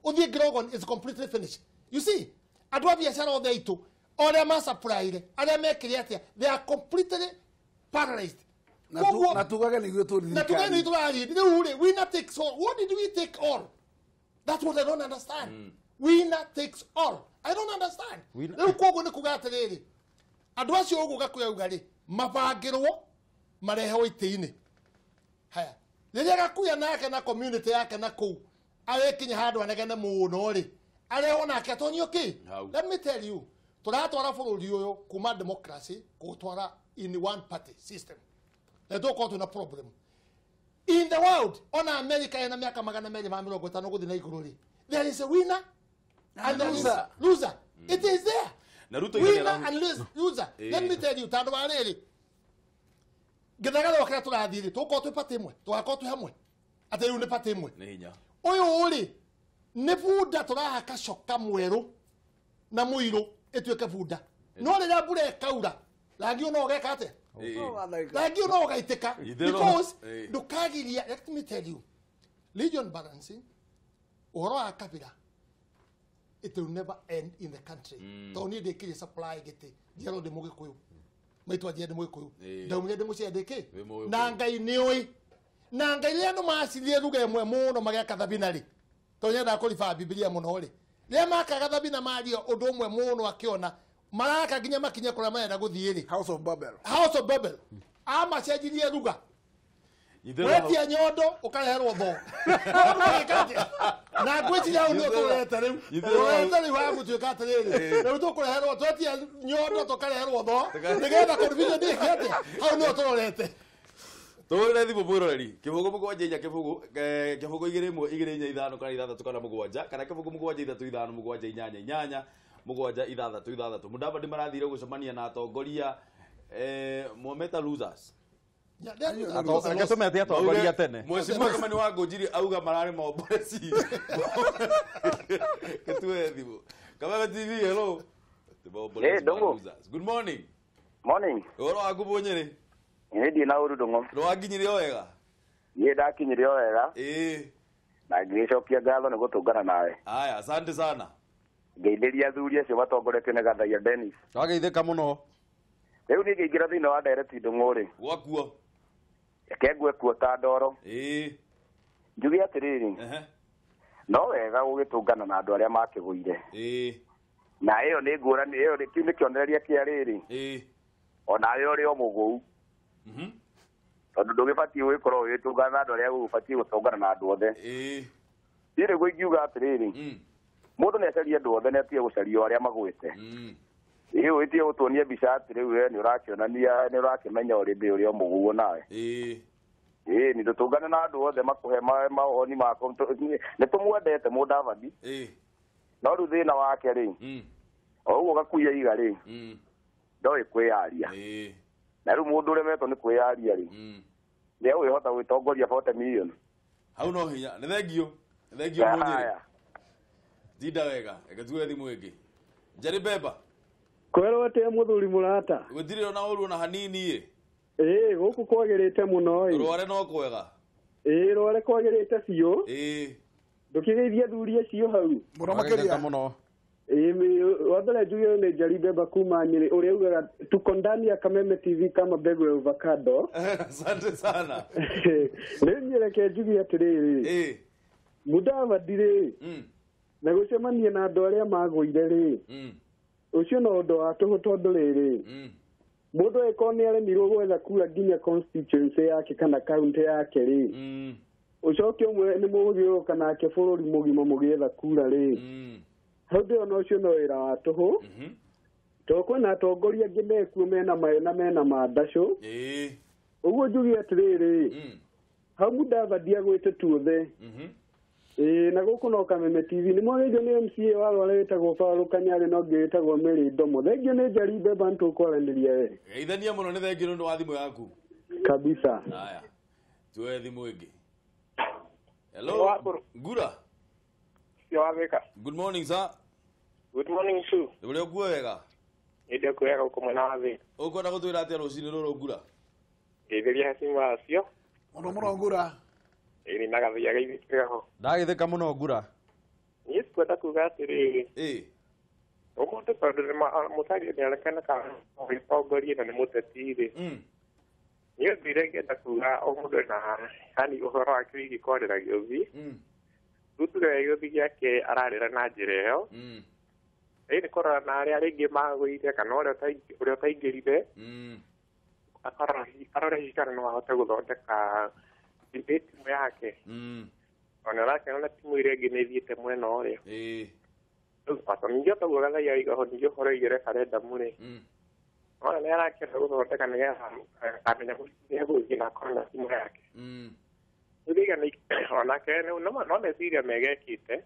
Ũthiĩ Grogon, it's completely finished. You see, andũ a biacara othe aitũ arĩa macapraire, arĩa mekire atĩa, they are completely paralyzed. Na tugage nĩguo tũrĩ Na tuge nĩ thirikari. Tũrariĩ rĩu rĩ, winner takes all, what did we take all? That's what I don't understand. Winner takes all, I don't understand. Rĩu koguo nĩ kuga atĩrĩrĩ, andũ acio ũguo Gakuya uga rĩ, mabangĩrwo marehwo itĩ-inĩ. Haya, rĩrĩa Gakuya nake na community yake na kũu arĩkinya handũ anegene mũno rĩ, arehwo nake atonyio kĩ? Hau. Let me tell you, tũratwara bũrũri ũyũ kuma democracy kũũtwara in one party system, na tũkorwo twĩna problem in the world. Ona America ena mĩaka 250 gũthiĩ na igũrũ rĩ, there is a winner and there is loser. Loser. It is there. Na Ruto winner igana and loser. Let me tell you, tondũ wa rĩrĩ gĩthegero kĩrĩa tũrathiĩ rĩ, tũgũkorwo twĩ party ĩmwe, tũgakorwo twĩ hamwe atĩ rĩu nĩ party ĩmwe. Nĩ hinya. Ũyũ rĩ, nĩ bunda tũrahaka coka mwerũ na mũirũ ĩtuĩke bunda, no rĩrĩa mbura ĩkaura rangi ũyũ no ũgeka atĩa? Rangi ũyũ no ũgaitĩka. Itherũ. Because ndũkagiria, let me tell you, region balancing, ũhoro wa kabira, it will never end in the country. Tondũ niĩ ndĩkirie supply gĩtĩ njiarwo ndĩ Mũgĩkũyũ, maitũ anjia ndĩ Mũgĩkũyũ, ndaumire ndĩ mũciĩ ndĩkĩ. Wĩ Mũgĩkũyũ. Na Ngai nĩ ũĩ, na Ngai rĩrĩa andũ macirie ruga ĩmwe mũno mageka thabina rĩ, tondũ nyendaga kũribaa Bibilia mũno rĩ, rĩrĩa makaga thabina maria ũndũ ũmwe mũno akĩona maraka nginya makinye kũrĩa marenda gũthiĩ rĩ. House of Babel. House of Babel, amacenjirie ruga. Itherũ hau. Wetia nyondo ũkareherwo thoo. Na ngwĩciria hau nĩho tũrorete rĩu. Itherũ. Tũrorete rĩu ha gũtuĩka atĩrĩrĩ, rĩu tũkũreherwo, twetia nyondo tũkareherwo thoo nĩgetha confusion ĩke atĩa? Hau nĩho tũrorete. Tũhũrĩre thimũ mwĩroreri 0 7 4 0 0 2 1 2 4 5 kana 6 kana 7 kana 0 7 3 5 7 8 8 7 6 6. Mudavadi marathire gũcemania na atongoria mwameta losers. Reke tũmete atongoria tene. Mheshimiwa Kimani wa Ngũnjiri auga mararĩ maomboreci. Gĩtue thimũ. Kameme TV, hello. Hey, Dongo. Good morning. Morning. Ũhoro waku Mũnyĩrĩ? Nĩ ndiĩ na ũru Ndung'u. Rwakinyire o wega? Niĩ ndakinyire o wega. Ĩĩ. Na ngĩcokia ngatho nĩ gũtũngana nawe. Aya, asante sana. Ngeithĩria athuri acio matongoretio nĩ Gathaia Dennis. Wageithĩka mũno. Rĩu niĩ ngĩingĩra thĩinĩ wa ndereti Ndung'u rĩ. Gwakuo. Reke ngue kuo ta ndoro. Ĩĩ. Njuge atĩrĩrĩ. No wega gũgĩtũngana na andũ arĩa makĩgũire. Ĩĩ. Na ĩyo nĩ ngũrani, ĩyo kĩu nĩ kĩonereria kĩa rĩrĩ. Ĩĩ. Onawe ũrĩ o mũgũu. Tondũ ndũgĩbatiĩ gũgĩkorwo ũgĩtũngana na andũ arĩa ũbatiĩ gũtũngana na andũ othe. Ĩĩ. Niĩ nĩguo ingiuga atĩrĩrĩ. Mũndũ nĩ acarie andũ othe na atige gũcaria o arĩa magwĩte. Ĩĩ ũgĩtige gũtuonia mbica atĩ rĩu we nĩ ũrakĩonania nĩ ũrakĩmenya ũrĩndĩ ũrĩa o mũgũu nawe. Ĩĩ. Ĩĩ nĩ tũtũngane na andũ othe makũhe mawoni mako. Nĩ tũmwendete Mũdavadi. Ĩĩ. No rĩu thĩna wake rĩ. O ũguo gakuia iga rĩ. Ndoĩ kwĩyaria. Ĩĩ. Na rĩu mũndũ ũremetwo nĩ kwĩyaria rĩ. Nĩ egũkĩhota gwĩtongoria 40 million. Hau no hinya. Nĩ thengio. Nĩ thengio Mũnyĩrĩ. Tinda wega. Reke tuoe thimũ ĩngĩ. Njeri Beba. Kwerwo atĩa mũthuri mũrata? Gũtirĩ ona ũru ona hanini ĩ. Ĩĩ gũkũ kwagĩrĩte mũno ĩ. Rware no kwega. Ĩĩ rware kwagĩrĩte biũ. Ĩĩ. Ndũkĩgeithie athuri acio hau. Mũno makĩria. Mũno. Ĩĩ wa mbere njuge ũyũ nĩ Njeri Beba kuma Nyĩrĩ ũrĩa ugaga tuko ndani ya Kameme TV kama mbegu ya avocado. Asante sana. Rĩu niĩ reke njuge atĩrĩrĩ. Ĩĩ. Mũdavadi rĩ. Na gũcemania na andũ arĩa magũire rĩ. Ũcio no ũndũ wa tũhũ tondũ rĩrĩ. Mũndũ angĩkorwo nĩ aremirwo gwetha kura nginya constituency yake kana county yake rĩ. Ũcoke ũmwe nĩ mũgũthiũrũrũka nake bũrũri mũgima mũgĩetha kura rĩ. Hau ndĩrona ũcio no wĩra wa tũhũ. Tondũ kwĩna atongoria angĩ mekuo mena mayo na mena mandacũ. Ĩĩ. Ũguo njuge atĩrĩrĩ. Hau Mũdavadi agwĩte tuothe. Ĩĩ na gũkũ no Kameme TV nĩ mwagĩrĩirwo nĩ MCA wa Rware wĩtagwo Paul Kanyarĩ na ũngĩ wĩtagwo Mary Ndomo. Thengio nĩ Njeri Beba nĩtũkwaranĩria we. Geithania mũno nĩ thengio nĩ ũndũ wa thimũ yaku. Kabisa. Haya. Tuoe thimũ ĩngĩ. Hello. Ngura. Good morning sir. Good morning sir. Ũrĩa ũkuo wega? Nĩ ndĩkuo gũkũ mwena wa thĩ. Ũkwenda gũtwĩra atĩa rũcinĩ rũrũ Ngura? Ngeithĩria hacimu acio. Mũno mũno Ngura. Ĩĩ na gathiaga ithikĩra ho. Ndagĩthĩka mũno Ngura. Niĩ sikwenda kuga atĩrĩrĩ. Ĩĩ. Ũmũthĩ tondũ mũtari nĩarekana kana ũgĩtongoria na nĩ mũteti rĩ. Niĩ thire ngĩenda kuga o mũndũ ena yani ũhoro wake wĩgiĩ kwarĩra gĩũthi. Rĩu tuge gĩũthi gĩake ararĩra na njĩra ĩyo. Ĩĩ nĩ kũrora na arĩa rĩngĩ magũire kana ũrĩa ũtaingĩrire. Arore hihi kana no ahote gũthondeka timu yake. Ona ũrakĩona timu ĩrĩa ĩngĩ nĩ ĩthiĩte mwena ũrĩa. Ĩĩ. Rĩu ningĩ otaguo Gathaia oiga ho ningĩ ũhoro wĩgiĩ referendum rĩ. Ona nĩ arakĩenda gũthondeka nĩgetha amenya nĩ egũthiĩ na akorwo na timu yake. Rĩu onake no meciria mega ekĩte.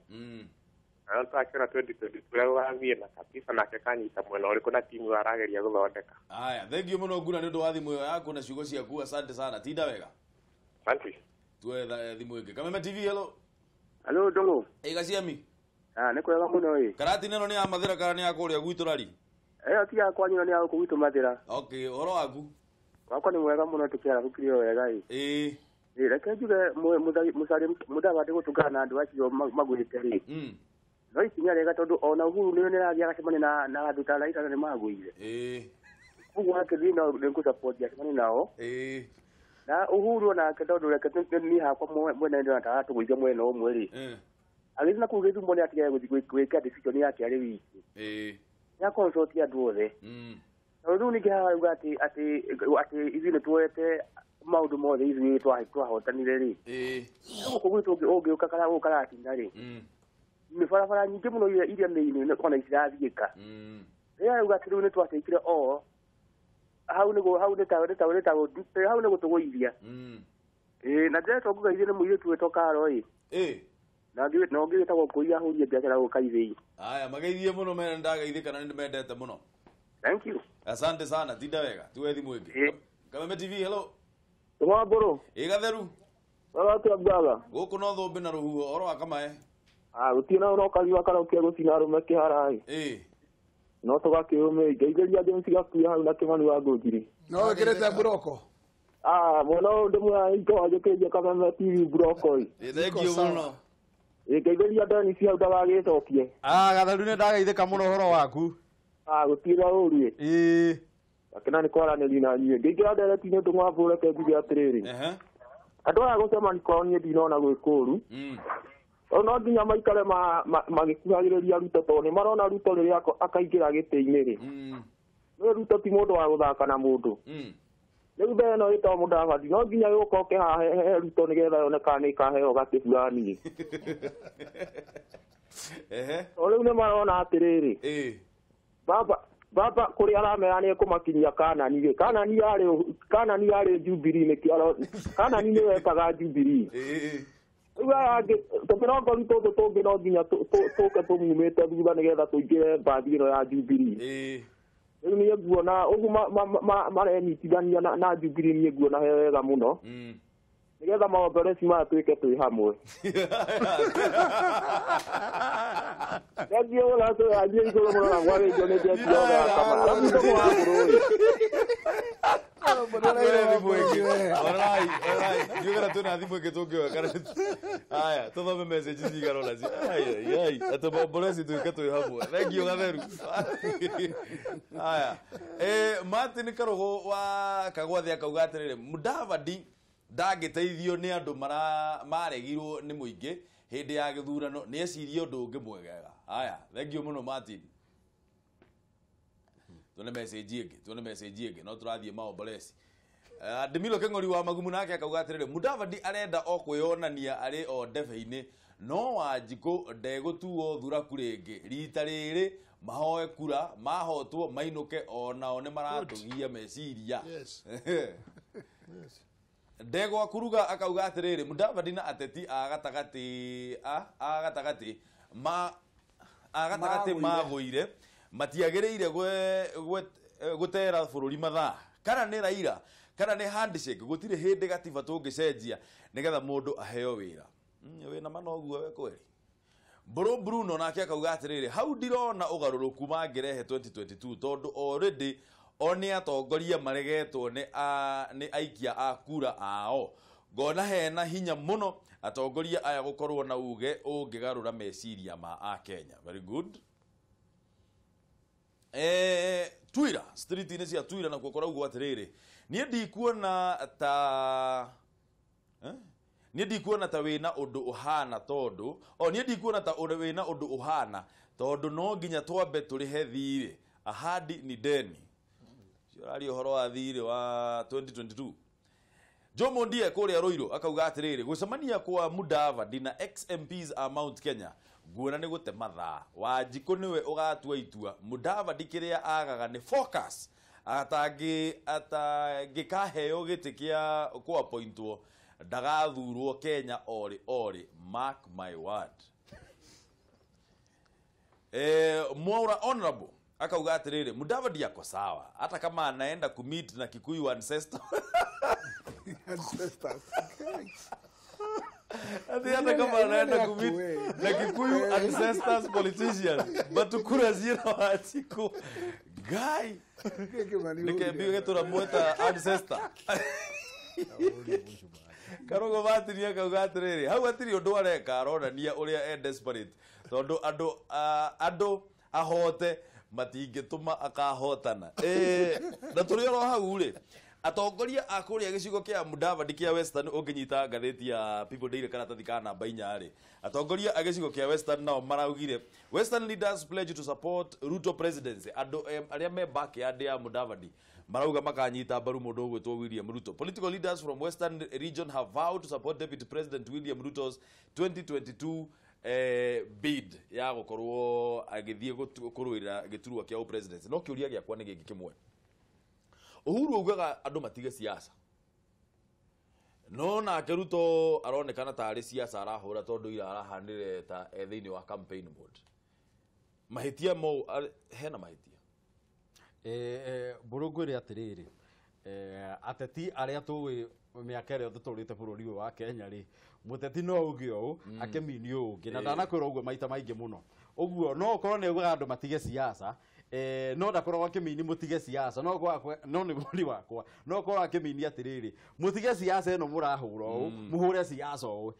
Na tũrakĩona 2022 ũrĩa gũgathiĩ na kabisa nake kanyita mwena ũrĩkũ na timu ĩyo arageria gũthondeka. Aya, thengio mũno Ngura nĩ ũndũ wa thimũ ĩyo yaku na ciugo ciaku. Asante sana. Tinda wega. Asante. Tuoe thimũ ĩngĩ. Kameme TV, hello. Hello Ndung'u. Ĩ Gaciemi. Ah, nĩ kwega mũno ĩ. Karati ĩno nĩ ya Mathĩra kana nĩ ya kũrĩa gwitũ rari? Ĩyo ti ya kwanyu nĩ ya gũkũ gwitũ Mathĩra. Okay, ũhoro waku? Wakwa nĩ mwega mũno tũkĩarahũkire o wega ĩ. Ĩĩ. Ĩ reke njuge Mũdavadi gũtũngana na andũ acio magwĩte rĩ. No ikinya rĩega tondũ ona Uhuru nĩwe nĩarathiĩ agacemania na andũ ta Raila na nĩmagũire. Ĩĩ. Koguo hakĩthiĩ no nĩngũsupport acemanie nao. Ĩĩ. Na Uhuru onake tondũ reke niĩ hakwa mwena ndĩrona ta aratũgũithia mwena ũmwe rĩ. Agĩthiĩ na kũu gĩthumo nĩ atigage gũthiĩ gwĩka decision yake arĩ wiki. Ĩĩ. Nĩ aconsult andũ othe. Tondũ rĩu ningĩ haha rauga atĩ atĩ ithuĩ nĩ tuoete maũndũ mothe ithuĩ twahotanire rĩ. Ĩĩ. Gũkũ gwitũ ũngĩũka gũkũ Karatina rĩ. Mĩbarabara nyingĩ mũno iria mĩini ona itirathiĩka. Rĩrĩa arauga atĩ rĩu nĩ twatekire o hau nĩ hau nĩ ta hau nĩ gũtũgũithia. Ĩĩ na ndĩreta ngũgeithie nĩ mũirĩtu wĩtwo Karo ĩ. Ĩĩ. Na ũngĩ wĩtagwo Ngũi ahũrie biacara gũka Ithĩi. Aya, mageithie mũno mere ndageithĩka na nĩndĩmendete mũno. Thank you. Asante sana, tinda wega. Tuwe thimũ ĩngĩ. Kameme TV, hello. Wambũrũ. Ĩ Gatheru. Wega atĩa brother? Gũkũ no thũmbĩ na rũhuho, ũhoro wa Kamae? Ah, gũtirĩ na no kariũa karaukia gũcina arũme kĩhara ĩ. Ĩĩ. No tũgakĩũmĩria. Ngeithĩria James Gakuya hau na Kĩmani wa Ngũnjiri. No wĩkĩrĩte mburoko? Mwena ũyũ ndĩmwĩra iko njũkĩrie Kameme TV Brokoi. Thank you mũno. Ngeithĩria Dennis hau ndagagĩcokie. Gatheru nĩ ndagaithĩka mũno ũhoro waku. Gũtirĩ ũru. Ĩĩ. Akena nĩ kwaranĩria na inyuĩ. Ngĩingĩra ndereti-inĩ ũndũ mwambũreke njuge atĩrĩrĩ. Andũ aya gũcemania kwao niĩ ndinona gwĩ kũũru. No nginya maikare magĩkuhagĩrĩria Ruto tondũ nĩ marona Ruto rĩrĩa akaingĩra gĩtĩ-inĩ rĩ. Nĩ Ruto ti mũndũ wa gũthaka na mũndũ. Rĩu mbere ĩno ĩtagwo Mũdavadi no nginya yũka ũke haha he Ruto nĩgetha yone kana nĩ ĩkaheo gatĩ fulani. O rĩu nĩ marona atĩrĩrĩ. Baba kũrĩa aramera nĩ ekũmakinyia Kanani rĩ. Kanani yarĩ Jubilee nĩkĩo Kanani nĩwe wetaga Jubilee. Rĩu aya angĩ tũmĩrongo tũtũ tũngĩ no nginya tũke tũmumĩte thutha nĩgetha tũingĩre mbathi ĩno ya Jubilee. Rĩu niĩ nguona ũguo marenyitithania na Jubilee niĩ nguona he wega mũno. Nĩgetha maomboreci maya twĩke twĩ hamwe. Thengiũ ũrathiĩ igũrũ mũno na mwagĩrĩirwo nĩ njeti yothe ya Kamara. Rĩu wa bũrũri. Ndiugera twĩna thimũ ĩngĩ tũngĩoya kana aya tũthome message cigana ũna ai atĩ maomboreci twĩke twĩ hamwe. Thank you Gatheru. Aya Martin Karugu wa Kagwathi akauga atĩrĩrĩ Mudavadi ndangĩteithio nĩ andũ maregirwo nĩ mũingĩ hĩndĩ ya gĩthurano nĩ ecirie ũndũ ũngĩ mwegega. Aya thank you mũno Martin. Tuone message ĩngĩ no tũrathiĩ maomboreci. Ndimilo Keng'ori wa Magumu nake akauga atĩrĩrĩ Mudavadi arenda o kwĩyonania arĩ o ndebe-inĩ no Wanjikũ ndegũtuo thuraku rĩngĩ rita rĩrĩ mahoe kura mahotwo mainũke onao nĩ maratũgia meciria. Ndegwa Kuruga akauga atĩrĩrĩ Mudavadi na ateti a gatagatĩ magũire matiagĩrĩire gũtera bũrũri mathaa kana nĩ Raila kana nĩ handshake gũtirĩ hĩndĩ gatiba tũngĩcenjia nĩgetha mũndũ aheo wĩra. Wĩna mana ũguo we kweri. Mbũrũ Bruno nake akauga atĩrĩrĩ hau ndirona ũgarũrũku mangĩrehe 2022 tondũ already o nĩ atongoria maregetwo nĩ aikia a kura ao. Ngona hena hinya mũno atongoria aya gũkorwo na uge ũngĩgarũra meciria ma Akenya. Very good. Twira street-inĩ cia Twira nakuo kũraugwo atĩrĩrĩ niĩ ndikuona ta niĩ ndikuona ta wĩna ũndũ ũhana tondũ niĩ ndikuona ta wĩna ũndũ ũhana tondũ no nginya twambe tũrĩhe thirĩ. Ahadi ni deni. Ũraria ũhoro wa thirĩ wa 2022. Jomo Ndie kũrĩa Ruiru akauga atĩrĩrĩ gũcemania kwa Mudavadi na ex-MPs a Mount Kenya nguona nĩ gũte mathaa. Wanjikũ nĩwe ũgatua itua. Mudavadi kĩrĩa agaga nĩ focus atangĩkaheo gĩtĩ kĩa kũappointwo ndagathurwo Kenya orĩ orĩ, mark my word. Mwaura Honorable akauga atĩrĩrĩ Mudavadi ako sawa hata kama anaenda kumeet na Kikuyu ancestor. Ancestors. Hata kama anaenda kumeet na Kikuyu ancestors politicians but kura zira Wanjikũ guy nikembiwe gĩtũra ancestor. Karugo Martin akauga atĩrĩrĩ hau hatirĩ ũndũ areka aronania ũrĩa e desperate tondũ andũ ahote matingĩtũma akahotana. Na tũrĩ oro hau rĩ atongoria a kũrĩa gĩcigo kĩa Mudavadi kĩa Western ũngĩnyita ngathĩti ya People Daily karatathi ka namba 4 rĩ atongoria a gĩcigo kĩa Western nao maraugire Western leaders pledge to support Ruto presidency. Andũ arĩa me backyard ya Mudavadi marauga makanyita mbaru mũndũ ũgwĩtwo William Ruto. Political leaders from Western region have vowed to support Deputy President William Ruto's 2022 bid ya gũkorwo agĩthiĩ kũrũĩrĩra gĩturwa kĩa presidency. No kĩũria gĩakwa nĩ gĩkĩ kĩmwe. Uhuru augaga andũ matige siasa. No nake Ruto aronekana tarĩ siasa arahũra tondũ ira arahanire ta thĩinĩ wa campaign mode. Mahĩtia mau hena mahĩtia. Mbũrũ ngwĩre atĩrĩrĩ ateti arĩa tũĩ mĩaka ĩrĩa tũtũrĩte bũrũri ũyũ wa Kenya rĩ mũteti no auge ũũ akĩmini ũũ ũngĩ na ndanakwĩra ũguo maita maingĩ mũno. Ũguo no ũkorwo nĩ augaga andũ matige siasa No ndakoragwo akĩmini mũtige siasa no kwa no nĩ woni wakwa no korwo akĩmini atĩrĩrĩ mũtige siasa ĩno mũrahũra ũũ mũhũre siasa ũũ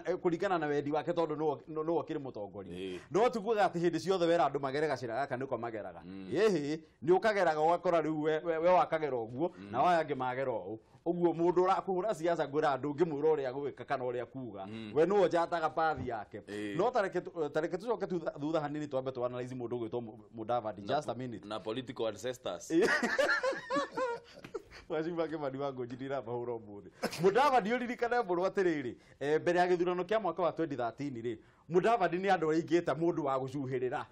ĩkũringana na wendi wake tondũ no akĩrĩ mũtongoria no tuguaga atĩ hĩndĩ ciothe wera andũ magere gacĩra gaka nĩko mageraga ĩhĩ nĩ ũkageraga ũgakora rĩu we wakagera ũguo na waya angĩ magera ũũ ũguo mũndũ ũrakũhũra siasa ngwĩra ndũngĩmwĩra ũrĩa gwĩka kana ũrĩa kuga we nĩwe njataga pathi yake no tareke tũcoke thutha hanini twambe tu analyze mũndũ ũgwĩtwo Mudavadi just a minute na political ancestors Wacimba Kimani wa Ngũnji ndirabahũra ũmũthĩ Mudavadi ũririkane mbũrũ atĩrĩrĩ mbere ya gĩthurano kĩa mwaka wa 2013 rĩ Mudavadi nĩ andũ aingĩta mũndũ wa gũcuhĩrĩra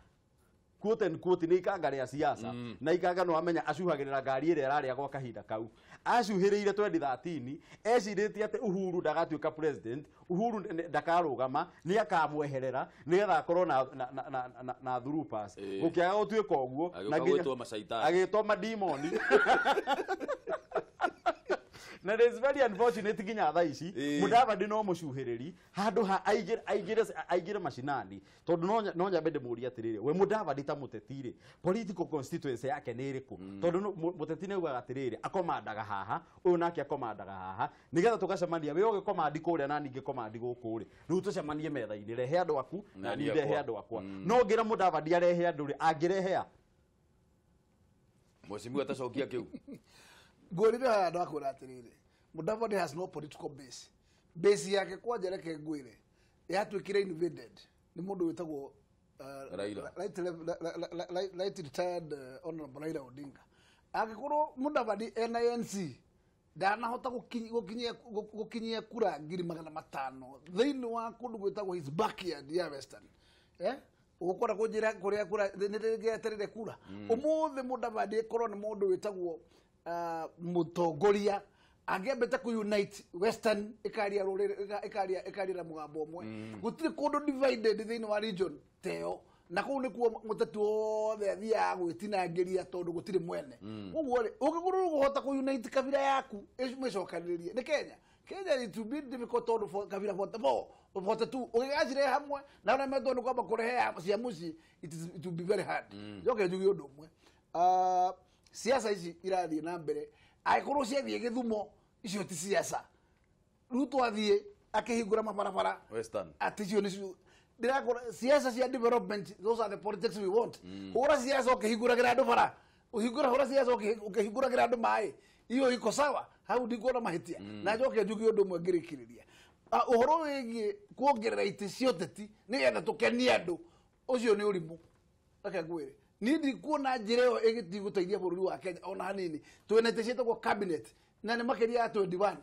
quote and quote nĩ ikanga rĩa siasa na ikanga no amenya acuhagĩrĩra ngari ĩrĩa ĩrarĩa gwa kahinda kau acuhĩrĩire 2013 ecirĩtie atĩ Uhuru ndagatuĩka president Uhuru ndakarũgama nĩ akamweherera nĩgetha akorwo na through pass gũkĩaga gũtuĩka ũguo na agĩtwo madimoni na it is very unfortunate nginya thaa ici Mudavadi no mũcuhĩrĩri handũ ha aingĩre macinani tondũ no nyambe ndĩmũrie atĩrĩrĩ we Mudavadi ta mũteti rĩ political constituency yake nĩ ĩrĩkũ tondũ mũteti nĩ augaga atĩrĩrĩ akomandaga haha ũyũ nake akomandaga haha nĩgetha tũgacemania we ũgĩkomandi kũrĩa na niĩ ngĩkomandi gũkũ rĩ rĩu tũcemanie metha-inĩ rehe andũ aku na niĩ ndehe andũ akwa no ngĩra Mudavadi arehe andũ rĩ angĩrehea Mheshimiwa atacokia kĩu ngwĩrire haha ndakwĩra atĩrĩrĩ Mudavadi has no political base base yake kwanja reke ngwĩre yatuĩkire invaded nĩ mũndũ wĩtagwo Raila right retired Honorable Raila Odinga angĩkorwo Mudavadi ena ANC ndanahota gũkinyia kura 500,000 thĩinĩ wa kũndũ gwĩtagwo his backyard ya Western ũgũkora kũnjĩra kũrĩa kura nĩrĩgĩeterere kura ũmũthĩ Mudavadi ĩkorwo nĩ mũndũ wĩtagwo mũtongoria angĩambĩte ku unite Western ĩkaria rũrĩrĩ ĩkaria na mũgambo ũmwe gũtirĩ kũndũ divided thĩinĩ wa region teo na kũu nĩkuo mũteti wothe athiaga gwĩtinangĩria tondũ gũtirĩ mwene koguo rĩ ũngĩkorwo ũgũhota ku unite kabira yaku ĩmĩcokanĩrĩrie nĩ Kenya Kenya it will be difficult tondũ kabira 44 42 ũgĩgacirehe hamwe na ũrĩa metwo nĩ kwamba kũrehe cia mũciĩ it will be very hard njoke njuge ũndũ ũmwe siasa ici irathiĩ na mbere angĩkorwo ciathiĩ Gĩthumo icio ti siasa Ruto athiĩ akĩhingũra mabarabara Western atĩ icio nĩcio ndĩrakora siasa cia development those are the politics we want hũra siasa ũkĩhingũragĩra andũ bara ũhingũra hũra siasa ũkĩhingũragĩra andũ maĩ iyo iko sawa hau ndikuona mahĩtia na njoke njuge ũndũ ũmwe ngĩrĩkĩrĩria ũhoro wĩgiĩ kuongerera itĩ cia ũteti nĩgetha tũkenie andũ ũcio nĩ ũrimũ reke ngwĩre niĩ ndikuona njĩra ĩyo ĩgĩthiĩ gũteithia bũrũri wa Kenya ona hanini twĩna itĩ ciĩtagwo cabinet na nĩ makĩria ya 21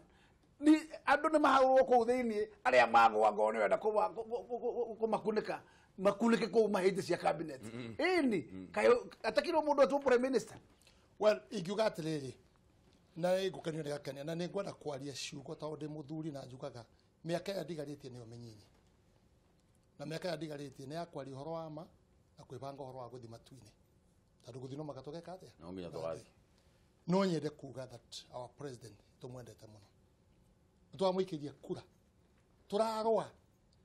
ni andũ nĩ mahaũrwo kũu thĩinĩ arĩa magũa ngoro nĩ wenda kũmakunĩka makunĩke kũu mahĩndĩ cia cabinet ĩni kaĩ atakirwo mũndũ atwo prime minister well ingiuga atĩrĩrĩ na nĩngũkenio nĩ gakenia na nĩngwenda kwaria ciugo tondũ ndĩ mũthuri na njugaga mĩaka ĩrĩa ndigarĩtie nĩyo mĩnyinyi na mĩaka ĩrĩa ndigarĩtie nĩ ya kwaria ũhoro wa ma na kwĩbanga ũhoro wa gũthiĩ matu-inĩ tondũ gũthiĩ no maka tũgeka atĩa no nginya tũgathiĩ no nyende kuga that our president tũmwendete mũno twamũikĩria kura tũrarũa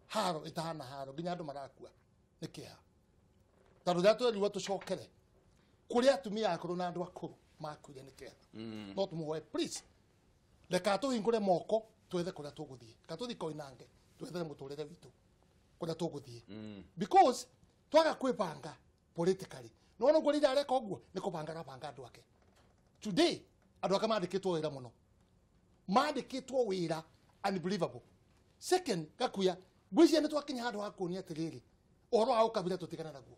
haro ĩtahana haro nginya andũ marakua nĩ kĩeha tondũ rĩrĩa twerirwo tũcokere kũrĩ atumia akũrũ na andũ akũrũ makuire nĩ kĩeha no tũmũhoe please reka tũhingũre moko twethe kũrĩa tũgũthiĩ reka tũthiĩ Koinange twethere mũtũrĩre witũ kũrĩa tũgũthiĩ because twaga kwĩbanga politically no no ngorira areka ũguo nĩ kũbanga arabanga andũ ake today andũ ake mandĩkĩtwo wĩra mũno mandĩkĩtwo wĩra unbelievable second gakuya ngwĩciria nĩ twakinya handũ ha kuonia atĩrĩrĩ ũhoro wa ũkabira tũtigane naguo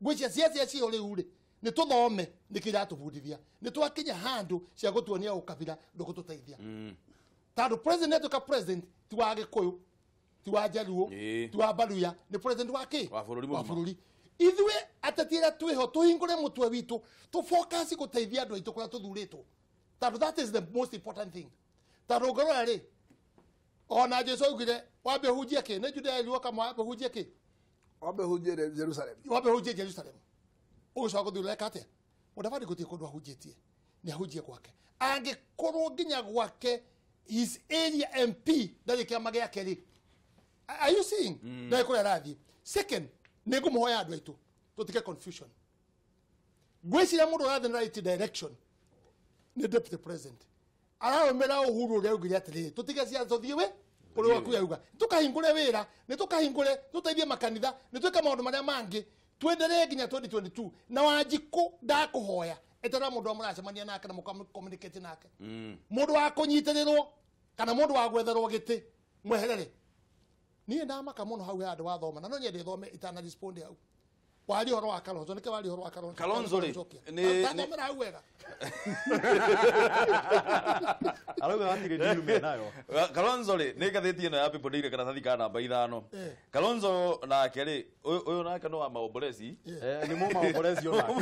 ngwĩciria ciacia cio rĩu rĩ nĩ tũthome nĩkĩ iratũbundithia nĩ twakinya handũ cia gũtuonia ũkabira ndũgũtũteithia tondũ president atuĩka president ti wa Gĩkũyũ ti wa Jaluo ti wa Baluya nĩ president wa kĩ wa bũrũri ithuĩ ateti arĩa twĩho tũhingũre mũtwe witũ tũ focus gũteithia andũ aitũ kũrĩa tũthurĩtwo tondũ that is the most important thing tondũ ũngĩrora rĩ ona Jesu augire wambe ũhunjie kĩ nĩ Judea ĩruo kama wambe ũhunjie kĩ wambe ũhunjie Jerusalem wambe ũhunjie Jerusalem ũgĩcoka gũthiĩ ũreka atĩa Mudavadi gũtirĩ kũndũ ahunjĩtie nĩ ahunjie gwake angĩkorwo nginya gwake his area MP ndarĩ kĩama gĩake rĩ are you seeing ndarĩ kũrĩa arathiĩ second nĩ ngũmũhoya andũ aitũ Tũtige confusion. Ngwĩciria mũndũ ũrathiĩ na right direction nĩ deputy president. Ararũmĩra Uhuru ũrĩa augire atĩrĩrĩ, tũtige ciaca tũthiĩ we kũrĩ waku yauga. Tũkahingũre wĩra, nĩ tũkahingũre, tũteithie makanitha, nĩ twĩke maũndũ marĩa mangĩ, twendelee nginya 2022. Na Wanjikũ ndakũhoya, eterera mũndũ wa mũracemania nake na mũcommunicate nake. Mũndũ wa kũnyitĩrĩrwo kana mũndũ wa gwetherwo gĩtĩ mweherere. Niĩ ndamaka mũno hau he handũ wathoma na no nyende thome itana respond hau. Wari horo wa Kalonzo nĩkĩ wari horo wa Kalonzo? Kalonzo rĩ, ndathomera hau wega. Arauga hatirĩ deal menayo. Kalonzo rĩ, nĩ ngathĩti ĩno ya People Daily karatathi ka namba 5. Kalonzo nake rĩ, ũyũ nake no wa maombolezi. Nĩ mũ maombolezi onake.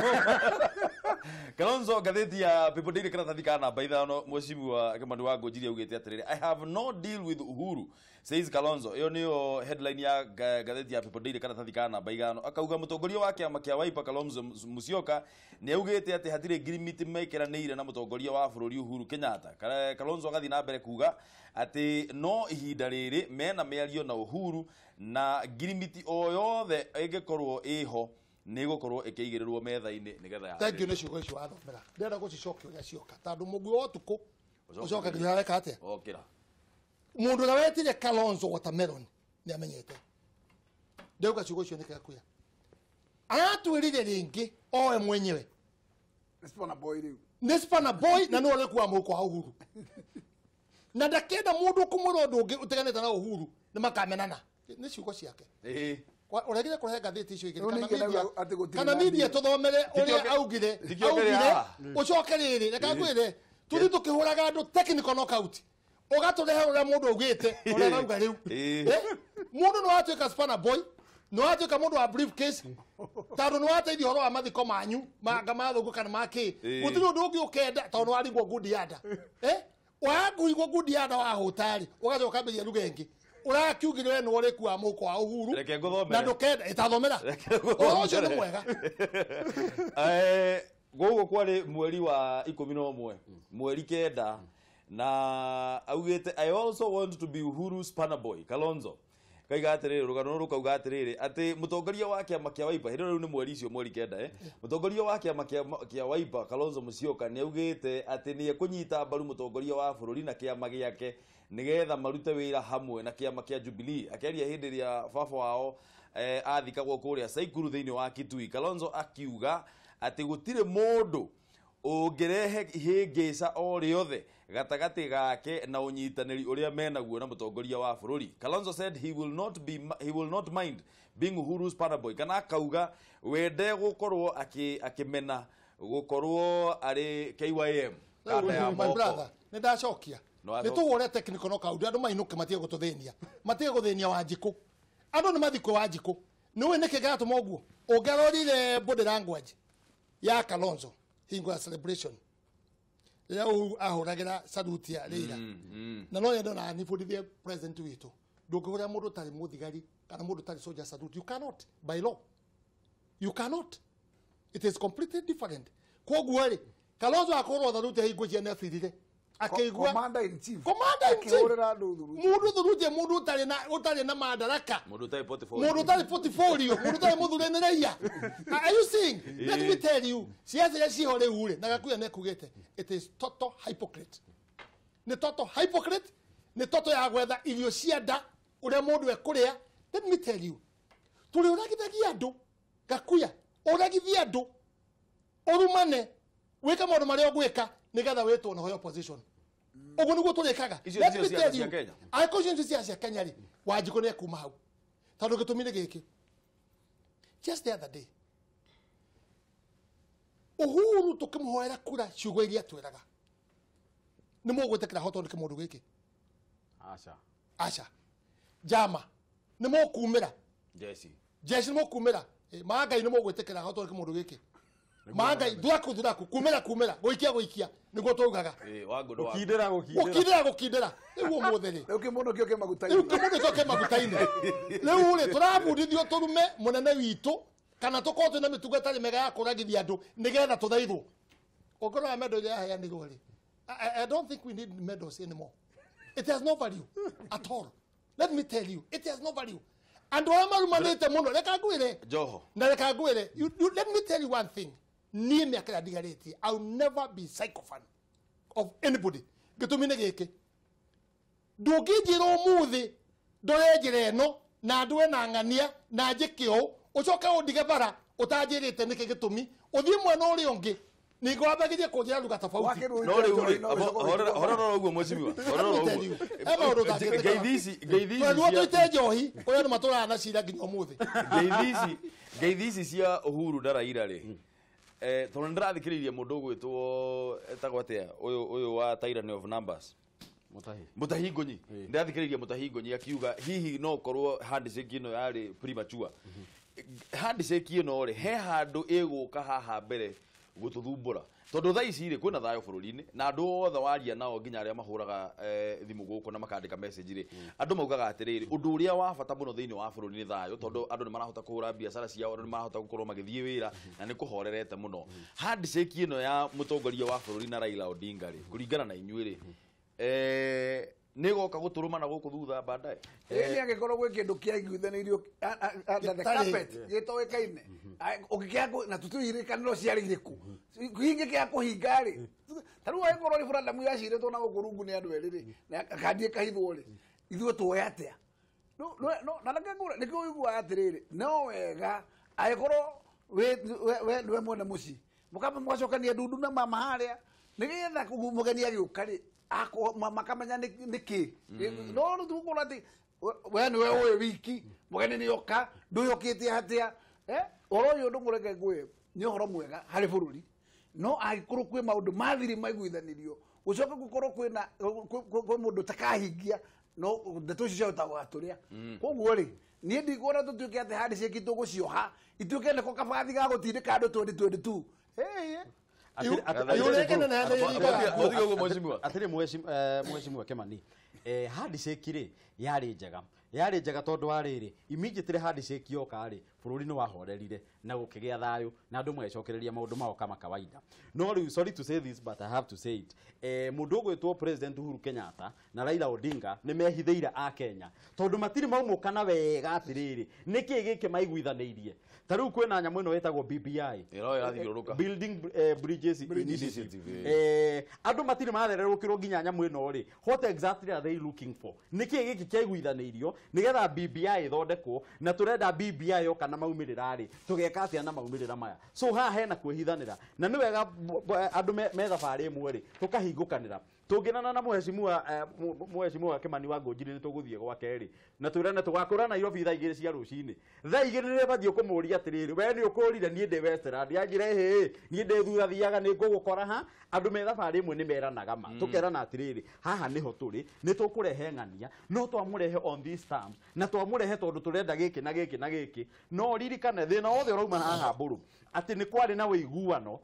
Kalonzo ngathĩti ya People Daily karatathi ka namba 5 mheshimiwa Kimani wa Ngũnjiri augĩte atĩrĩrĩ, I have no deal with Uhuru says Kalonzo. Ĩyo nĩyo headline ya ngathĩti ya People Daily karatathi ka namba 5. Akauga mũtongoria wa kĩama kĩa Wiper Kalonzo Musyoka nĩ augĩte atĩ hatirĩ ngirimiti mekĩranĩire na mũtongoria wa bũrũri Uhuru Kenyatta. Kalonzo agathiĩ na mbere kuga atĩ no ihinda rĩrĩ mena mĩario na Uhuru na ngirimiti o yothe ĩngĩkorwo ĩho nĩ ĩgũkorwo ĩkĩigĩrĩrwo metha-inĩ nĩgetha ya. Thank you nĩ ciugo icio wathomera. Ndĩrenda gũcicokia ũrĩa cioka tondũ mũguĩ wa ũtukũ ũcoka nginya areka atĩa? Okĩra. Mũndũ ũrĩa wetire Kalonzo watermelon nĩ amenyete. Ndauga ciugo icio nĩ kĩakuya. Aratwĩrire rĩngĩ owe mwenyewe. Nĩ spana boy rĩu. Nĩ spana boy na nĩwe ũrĩkuaga mũhuko wa Uhuru. Na ndakenda mũndũ ũkũmwĩra ũndũ ũngĩ ũtiganĩte na Uhuru nĩ makamenana. Nĩ ciugo ciake. Ũregire kũrehe ngathĩti icio igĩrĩ kana media tũthomere ũrĩa augire. Ũcoke rĩrĩ, reke ngwĩre, tũthiĩ tũkĩhũraga andũ technical knockout. Ũgatũrehe ũrĩa mũndũ augĩte, ũrĩa arauga rĩu. Mũndũ nĩ watuĩka spana boy, nĩ watuĩka mũndũ wa briefcase, tondũ nĩ wateithia ũhoro wa mathiko manyu, manga ma thũngũ kana ma kĩ. Gũtirĩ ũndũ ũngĩ ũkenda tondũ nĩ warigwo ngundi ya nda. Wakuigwo ngundi ya nda wahũta rĩ, ũgacoka ũkambĩrĩria ruga ĩngĩ. Ũrakiugire we nĩwe ũrĩkuaga mũhuko wa Uhuru na ndũkenda ĩtathomera. Ũhoro ũcio nĩ mwega. Gũkũ kwarĩ mweri wa 11 mweri 9 na augĩte I also want to be Uhuru spana boy Kalonzo. Kaiga atĩrĩrĩ, rũgano rũrũ rũkauga atĩrĩrĩ atĩ mũtongoria wa kĩama kĩa Wiper hĩndĩ ĩyo rĩu nĩ mweri icio mweri 9 mũtongoria wa kĩama kĩa Wiper Kalonzo Musyoka nĩ augĩte atĩ nĩ ekũnyita mbaru mũtongoria wa bũrũri na kĩama gĩake nĩgetha marute wĩra hamwe na kĩama kĩa Jubilee. Akĩaria hĩndĩ ĩrĩa baba wao athikagwo kũrĩa Saikuru thĩinĩ wa Kitui, Kalonzo akiuga atĩ gũtirĩ mũndũ ũngĩrehe ihĩngĩca o rĩothe gatagatĩ gake na ũnyitanĩri ũrĩa menaguo na mũtongoria wa bũrũri. Kalonzo said he will not mind being Uhuru's spana boy, kana akauga we ndegũkorwo akĩmena gũkorwo arĩ KYM kanda ya My moko. brother, nĩ ndacokia. Nĩ tũhũre technical knockout andũ mainũke matige gũtũthĩnia. Matige gũthĩnia Wanjikũ. Andũ nĩ mathikwo Wanjikũ. Nĩ ũĩ nĩkĩ kĩratũma ũguo? Ũngĩarorire body language ya Kalonzo hingo ya celebration rĩrĩa Uhuru ahũragĩra saluti ya Raila. Na no nyende ona nibundithie president witũ, ndũngĩhũrĩra mũndũ ũtarĩ mũthigari kana mũndũ ũtarĩ soldier salute. You cannot by law. You cannot. It is completely different. Koguo rĩ, Kalonzo akũhũrwo saluti hingo cia nĩabirire. Akĩigua Commander in chief. Commander in chief. Akĩhũrĩra andũ thuruti. Mũndũ thuruti mũndũ ũtarĩ na madaraka. Mũndũ ũtarĩ portfolio. Mũndũ ũtarĩ portfolio, mũndũ ũtarĩ mũthure nĩ raia. Are you seeing? Let me tell you, ciaca iria ciho rĩu rĩ, na Gakuya nĩekugĩte, it is total hypocrite. Nĩ total hypocrite, nĩ total ya gwetha irio cia nda ũrĩa mũndũ ekũrĩa. Let me tell you, tũrĩ ũragithagia andũ, Gakuya, ũragithie andũ, ũrumane, wĩke maũndũ marĩa ũgwĩka nĩgetha wĩtwo na heo position. Ũguo nĩguo tũrĩkaga. Icio Let nĩcio me ciaca tell cia you, Kenya. angĩkorwo icio nĩcio ciaca cia Kenya rĩ, Wanjikũ nĩekuma hau. Tondũ gĩtũmi nĩ gĩkĩ. Just the other day, Uhuru tũkĩmũhoera kura ciugo iria atwĩraga. Nĩ mũgwĩtĩkĩra hotwo nĩ kĩmũndũ gĩkĩ? Aca. Aca. Njama, nĩ mũkumĩra. Jeci. Jeci nĩ mũkumĩra. Mangai nĩ mũgwĩtĩkĩra hotwo nĩ kĩmũndũ gĩkĩ? Mangai, thuraku thuraku, kumĩra kumĩra, gũikia gũikia, nĩguo twaugaga. Gũkindĩra gũkindĩra. Gũkindĩra gũkindĩra. Rĩu ũmũthĩ rĩ. Rĩu kĩmũndũ kĩo kĩ maguta-inĩ. Rĩu kĩmũndũ kĩo kĩ maguta-inĩ. Rĩu rĩ, tũrabundithio tũrume mũnene witũ kana tũkorwo twĩna mĩtugo ĩtarĩ mĩega ya kũragithia andũ nĩgetha tũthaithwo. Ũngĩrora medal ĩrĩa yaheanirwo rĩ, I don't think we need medals anymore. It has no value at all. Let me tell you, it has no value. Andũ arĩa marumanĩte mũno reka ngwĩre Joho na reka ngwĩre, let me tell you one thing, niĩ mĩaka ĩrĩa ndigarĩtie, I will never be sycophant of anybody. Gĩtũmi nĩ gĩkĩ, ndũngĩnjĩra ũmũthĩ ndore njĩra ĩno na ndwe na ng'ania na njĩke ũũ ũcoke ũndige bara ũtanjĩrĩte nĩkĩ gĩtũmi ũthiĩ mwena ũrĩa ũngĩ ningĩ wambagĩrie kũnjĩra lugha tofauti. No rĩu rĩ, horera ũguo mheshimiwa, horera ũguo. He maũndũ ũtangĩtĩkĩra. Ngeithi ici Tondũ tũite njohi kũrĩa andũ matũraga na cira nginya ũmũthĩ. Ngeithi ici cia Uhuru na Raila rĩ, tondũ nĩ ndĩrathikĩrĩirie mũndũ ũgwĩtwo etagwo atĩa ũyũ wa Tyranny of Numbers, Mutahi Ngunyi. Ndĩrathikĩrĩirie Mutahi Ngunyi akiuga hihi no korwo handshake ĩno yarĩ premature. Handshake ĩno rĩ, he handũ ĩgũka haha mbere gũtũthumbũra, tondũ thaa ici rĩ kwĩna thayũ bũrũri-inĩ na andũ othe waria nao nginya arĩa mahũraga thimũ gũkũ na makandĩka message rĩ, andũ maugaga atĩrĩrĩ, ũndũ ũrĩa wa bata mũno thĩinĩ wa bũrũri nĩ thayũ, tondũ andũ nĩ marahota kũhũra biacara ciao, andũ nĩ marahota gũkorwo magĩthiĩ wĩra na nĩ kũhorerete mũno. Handshake ĩno ya mũtongoria wa bũrũri na Raila Odinga rĩ, kũringana na inyuĩ rĩ, nĩ goka gũtũrũma na gũkũ thutha baadaye? Ĩĩ angĩkorwo gwĩ kĩndũ kĩaiguithanĩirio under the carpet gĩtoĩkaine ũngĩkĩaga na tũtiririkane ciarĩ irĩkũ hingĩ kũhinga rĩ, ta rĩu angĩkorwo referendum yaciretwo na gũkũ rungu nĩ andũ erĩ rĩ, na kandi ĩkahithwo rĩ, ithuĩ tuoe atĩa? No na reke ngũre nĩkĩo ũiguaga atĩrĩrĩ, no wega angĩkorwo we nĩwe mwene mũciĩ mũkamba mũgacokania ndundu na mama harĩa nĩgetha mũgeni agĩũka rĩ makamenya nĩkĩ. No rĩu tũgũkorwo atĩ we nĩwe ũĩ wiki mũgeni nĩoka ndũyũkĩte atĩa. Ũhoro ũyũ ndũkũreke ngwĩre nĩ ũhoro mwega harĩ bũrũri, no angĩkorwo kwĩ maũndũ mathiri maiguithanĩrio gũcoke gũkorwo kwĩna kwĩ mũndũ ũtakahingia, no ndeto icio ciahota gũgatũrĩa. Koguo rĩ, niĩ ndikuona tũtuĩke atĩ handshake tũgũcioha ituĩke nĩko kabathi ga gũtindĩka andũ 2022. Atĩrĩ mheshimiwa Kimani, handshake rĩ yarĩ njega, yarĩ njega tondũ wa rĩrĩ, immediately handshake yoka rĩ, bũrũri nĩ wahorerire na gũkĩgĩa thayũ na andũ magĩcokereria maũndũ mao kama kawaida. No rĩu, sorry to say this but I have to say it, mũndũ ũgwĩtwo President Uhuru Kenyatta na Raila Odinga nĩ mehithĩire a Kenya tondũ matirĩ maumũkana wega atĩrĩrĩ nĩkĩ gĩkĩ maiguithanĩirie. Ta rĩu kwĩna nyamũ ĩno ĩtagwo BBI, Building Bridges Initiative. Andũ matirĩ mathererũkĩrwo nginya nyamũ ĩno rĩ, what exactly are they looking for? Nĩkĩ gĩkĩ kĩaiguithanĩirio nĩgetha BBI ĩthondekwo, na tũrenda BBI yoka na maumĩrĩra rĩ, tũgeka atĩa na maumĩrĩra maya? So haha hena kwĩhithanĩra na nĩ wega andũ me thabarĩ ĩmwe rĩ tũkahingũkanĩra. Tũngĩnana na mheshimiwa Kimani wa Ngũnjiri nĩ tũgũthiĩ gwake rĩ na twĩrane tũgakũra Nairobi thaa 2 cia rũcinĩ, thaa 2 nĩ bathiĩ kũmũria atĩrĩrĩ, we nĩ ũkũrire, niĩ ndĩ Westland, anjĩre hĩ niĩ ndĩ thutha thiaga nĩ ngũgũkora ha. Andũ me thabarĩ ĩmwe nĩ meranaga ma, tũkerana atĩrĩrĩ, haha nĩho tũrĩ, nĩ tũkũrehe ng'ania, no twamũrehe on these terms na twamũrehe tondũ tũrenda gĩkĩ na gĩkĩ na gĩkĩ. No ririkane thĩna wothe ũrauma haha mbũrũ atĩ nĩ kwarĩ na ũiguano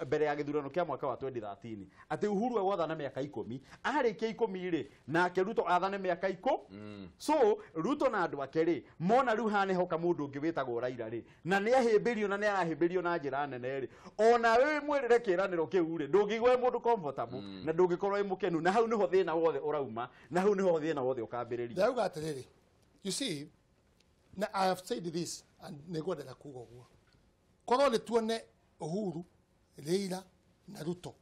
mbere ya gĩthurano kĩa mwaka wa 2013 atĩ Uhuru egwathana mĩaka 10, arĩkia 10 rĩ nake Ruto athane mĩaka 10. So Ruto na andũ ake rĩ mona rĩu haha nĩhoka mũndũ ũngĩ wĩtagwo Raila rĩ, na nĩ ahĩmbĩrio na nĩ arahĩmbĩrio na njĩra nene rĩ, ona wĩ mwĩrĩre kĩĩranĩro kĩu rĩ ndũngĩigua wĩ mũndũ comfortable na ndũngĩkorwo wĩ mũkenu, na hau nĩho thĩna wothe ũrauma, na hau nĩho thĩna wothe ũkambĩrĩria. Ndauga atĩrĩrĩ, you see, na I have said this and nĩngwendaga kuga ũguo, korwo nĩ tuone Uhuru, Raila na Ruto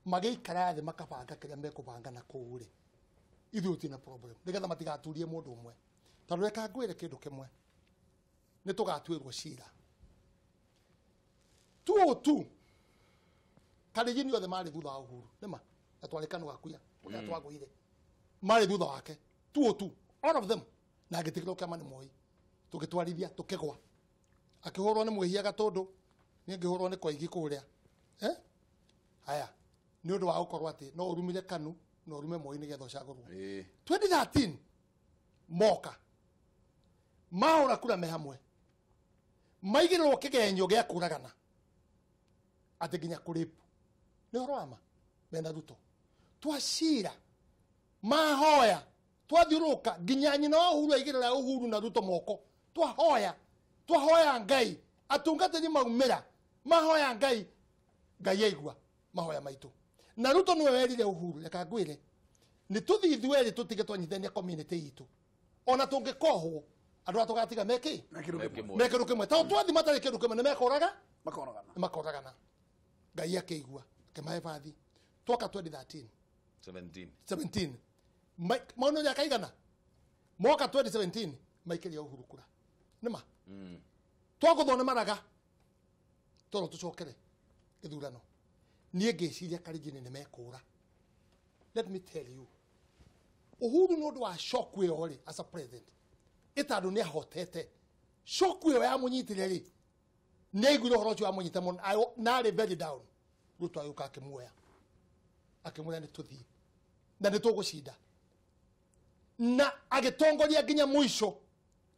magĩikara thĩ makabanga kĩrĩa mekũbanga na kũu rĩ, ithuĩ tũtirĩ na problem, nĩgetha matigaturie mũndũ ũmwe. Tondũ reka ngwĩre kĩndũ kĩmwe, nĩ tũgatuĩrwo cira 202 Kalenjin othe marĩ thutha wa Uhuru, nĩma na twarĩ kanua gakuya ũrĩa twagũire, marĩ thutha wake 202 all of them, na agĩtĩkĩrwo kĩama nĩ Moi, tũgĩtwarithia tũkĩgwa, akĩhũrwo nĩ mwĩhia Gatũndũ, niĩ ngĩhũrwo nĩ Koigi kũrĩa. Haya, nĩ ũndũ wa gũkorwo atĩ no ũrumire KANU na ũrume Moi nĩgetha ũcagũrwo. 2013 moka mahũra kura me hamwe, maigĩrĩrwo kĩgenyo gĩa kũragana atĩ nginya kũrĩpu nĩ ũhoro wa ma mena Ruto twacira mahoya twathiũrũrũka nginya nyina wa Uhuru aigĩrĩra Uhuru na Ruto moko, twahoya twahoya Ngai atungatĩri maumĩra mahoya Ngai, Ngai aigua mahoya maitũ. Na Ruto nĩwe werire Uhuru, reka ngwĩre nĩ tũthiĩ ithuerĩ tũtige twanyitithania community itũ. Ona tũngĩkohwo andũ aya tũgatiga mekĩ me kĩndũ kĩmwe tondũ twathi matarĩ kĩndũ kĩmwe nĩ mekoraga makoragana. Ngai akĩigua akĩmahe bathi twoka 2013 17 maũndũ ya kaigana mwaka 2017 maikĩria Uhuru kura nĩma twagũthwo nĩ maraga toro tũcokere gĩthurano. Niĩ ngĩciria Kalenjin nĩ mekũra. Let me tell you, Uhuru nĩ ũndũ wa shock ĩyo rĩ as a president ĩtandũ nĩ ahotete shock ĩyo yamũnyitire rĩ nĩ aiguire ũhoro ũcio wamũnyita mũno na arĩ very down. Ruto agĩũka akĩmuoya akĩmwĩra nĩ tũthiĩ na nĩ tũgũcinda na agĩtongoria nginya mũico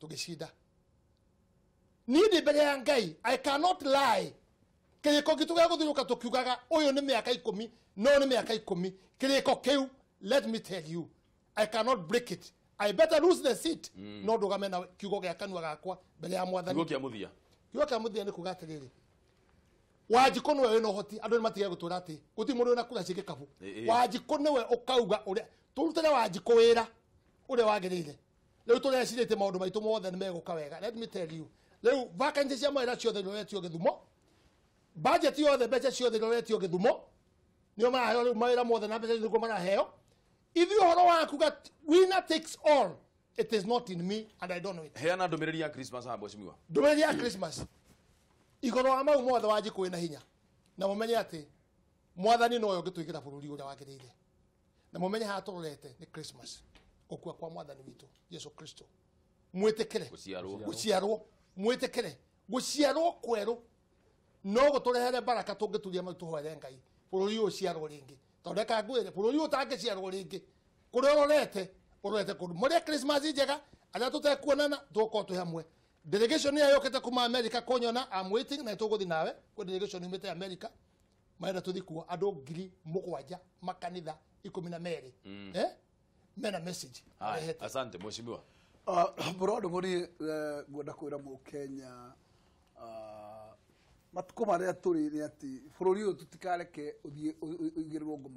tũgĩcinda. Niĩ ndĩ mbere ya Ngai, I cannot lie. Kĩrĩko gitũ gĩa gũthiũrũrũka tũkiugaga ũyũ nĩ mĩaka 10 no nĩ mĩaka 10. Kĩrĩko kĩu, let me tell you, I cannot break it. I better lose the seat no ndũgame na kiugo gĩa kanua gakwa mbere ya mwathani. Kiugo kĩa mũthia. Kiugo kĩa mũthia nĩ kuga atĩrĩrĩ, Wanjikũ nĩwe wĩna ũhoti. Andũ nĩ matige gũtwĩra atĩ gũtirĩ mũndũ wĩna kura ciĩ gĩkabu. Wanjikũ nĩwe ũkauga ũrĩa tũrutĩre Wanjikũ wĩra ũrĩa wagĩrĩire. Rĩu tũrecirĩtie maũndũ maitũ mothe nĩ megũka wega. Let me tell you, rĩu vacancy cia mawĩra ciothe iroretio Gĩthumo, budget yothe mbeca ciothe iroretio Gĩthumo, nĩo maraheo rĩu mawĩra mothe na mbeca nĩguo maraheo. Ithuĩ ũhoro wa kuga winner takes all, it is not in me and I don't know it. Heana ndũmĩrĩri ya Christmas haha mheshimiwa. Ndũmĩrĩri ya Christmas igũrũ wa mau mothe Wanjikũ wĩna hinya na mũmenye atĩ mwathani nowe ũngĩtũigĩra bũrũri ũrĩa wagĩrĩire na mũmenye haha tũrorete nĩ Christmas, gũkua kwa mwathani witũ Jesu Kristo. Mwĩtĩkĩre gũciarwo, mwĩtĩkĩre gũciarwo kwerũ no gũtũrehere baraka tũngĩturia mau tũhoere Ngai bũrũri ũyũ ũciarwo rĩngĩ. Tondũ reka ngwĩre bũrũri ũyũ ũtangĩciarwo rĩngĩ kũrĩa ũrorete ũrorete kũndũ. Mũrĩe Christmas njega arĩa tũtekuonana tũgũkorwo twĩ hamwe. Delegation ĩrĩa yũkĩte kuma America kũnyona, I'm waiting na tũgũthiĩ nawe kwĩ delegation yumĩte America marenda tũthiĩ kuo andũ 7,000 makanitha 12 mena message. Asante mheshimiwa. Bũrũri mũri ngwenda kwĩra mũkenya matukũ marĩa tũrĩ nĩ atĩ bũrũri ũyũ tũtikareke ũthiĩ ũigĩrĩrwo ngo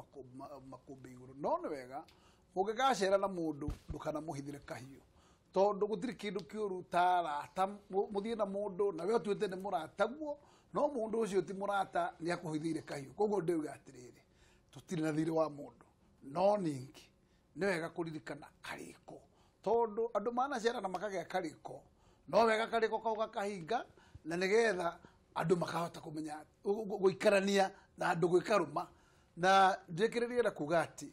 makũmbĩ igũrũ. No nĩ wega ũngĩgacera na mũndũ ndũkanamũhithĩre kahiũ tondũ gũtirĩ kĩndũ kĩũru ta arata mũthiĩ na mũndũ na we ũtuĩte nĩ mũrataguo no mũndũ ũcio ti mũrata nĩ akũhithĩire kahiũ. Koguo ndĩuga atĩrĩrĩ, tũtirĩ na thirĩ wa mũndũ no ningĩ nĩ wega kũririkana karĩko tondũ andũ manacera na makagĩa karĩko no wega karĩko kau gakahinga na nĩgetha andũ makahota kũmenya gũikarania na andũ gwĩkarũma. Na njĩkĩrĩrie na kuga atĩ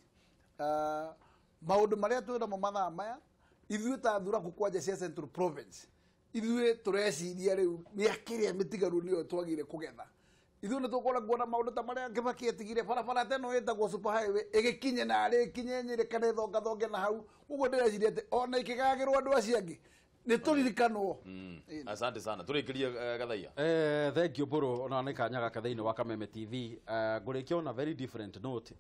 maũndũ marĩa twĩnamo mathaa maya ithuĩ ta thuraku kwanja cia Central Province ithuĩ tũreciria rĩu mĩaka ĩrĩa mĩtigaru nĩyo twagire kũgetha. Ithuĩ nĩ tũkoragwo na maũndũ ta marĩa Kibaki atigire barabara ta ĩno ĩtagwo super highway ĩgĩkinye narĩ ĩkinye Nyĩrĩ kana ĩthongathonge na hau. Ũguo ndĩreciria atĩ ona ikĩgagĩrwo andũ acio angĩ nĩ tũririkanwo. Asante sana tũrĩkĩrie Gathaia. Thank you Mbũrũ ona nĩ kanya gaka thĩinĩ wa Kameme TV. Ngũrĩkia on a very different note.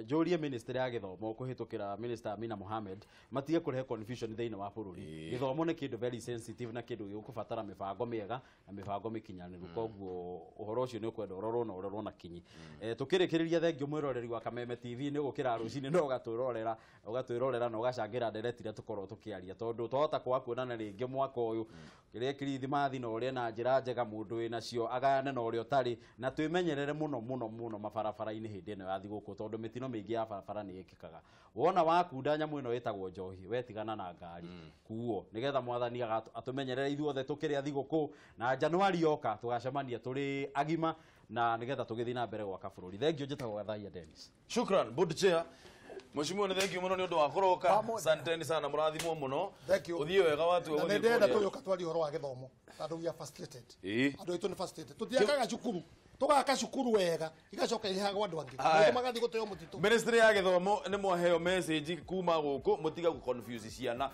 Njũrie ministry ya gĩthomo kũhĩtũkĩra Minister Amina Mohamed matige kũrehe confusion thĩinĩ wa bũrũri. Gĩthomo nĩ kĩndũ very sensitive na kĩndũ gĩgũkũbatara mĩbango mĩega na mĩbango mĩkinyanĩru. Koguo ũhoro ũcio nĩ ũkwenda ũrorwo na ũrorwo na kinyi. Tũkĩrĩkĩrĩria thank you mwĩroreri wa Kameme TV nĩ ũgũkĩra rũcinĩ na ũgatwĩrorera na ũgacangĩra ndereti iria tũkorwo tũkĩaria tondũ twahota kwaga kuonana rĩngĩ mwaka ũyũ kĩrĩa kirithimathi na ũrĩa na njĩra njega mũndũ wĩnacio agayane na ũrĩa ũtarĩ na twĩmenyerere mũno mũno mũno mabarabara-inĩ hĩndĩ ĩno ya thigũkũ tondũ mĩtino mĩingĩ ya barabara nĩ ĩkĩkaga. Wona wakunda nyamũ ĩno ĩtagwo njohi we tigana na ngari kuo nĩgetha mwathani atũmenyerere ithuothe tũkĩrĩa thigũkũ na Januari yoka tũgacemania tũrĩ agima na nĩgetha tũgĩthiĩ na mbere gwaka bũrũri. Thank you. Njĩtagwo Gathaia Dennis. Shukran board chair. Mheshimiwa nĩ thank you mũno nĩ ũndũ wa kũroka. Asanteni sana mũrathimwo mũno. Ũthiĩ wega watu na nĩ ndĩrenda tũgĩũka twarie ũhoro wa gĩthomo tondũ we are frustrated. Andũ aitũ nĩ frustrated. Tũtiakaga cukuru tũgaka cukuru wega igacoka irĩhagwo andũ angĩ andũ magathiĩ gũteo mũtitũ. Ministry ya gĩthomo nĩ mwaheo message kuma gũkũ mũtiga gũ confuse ciana.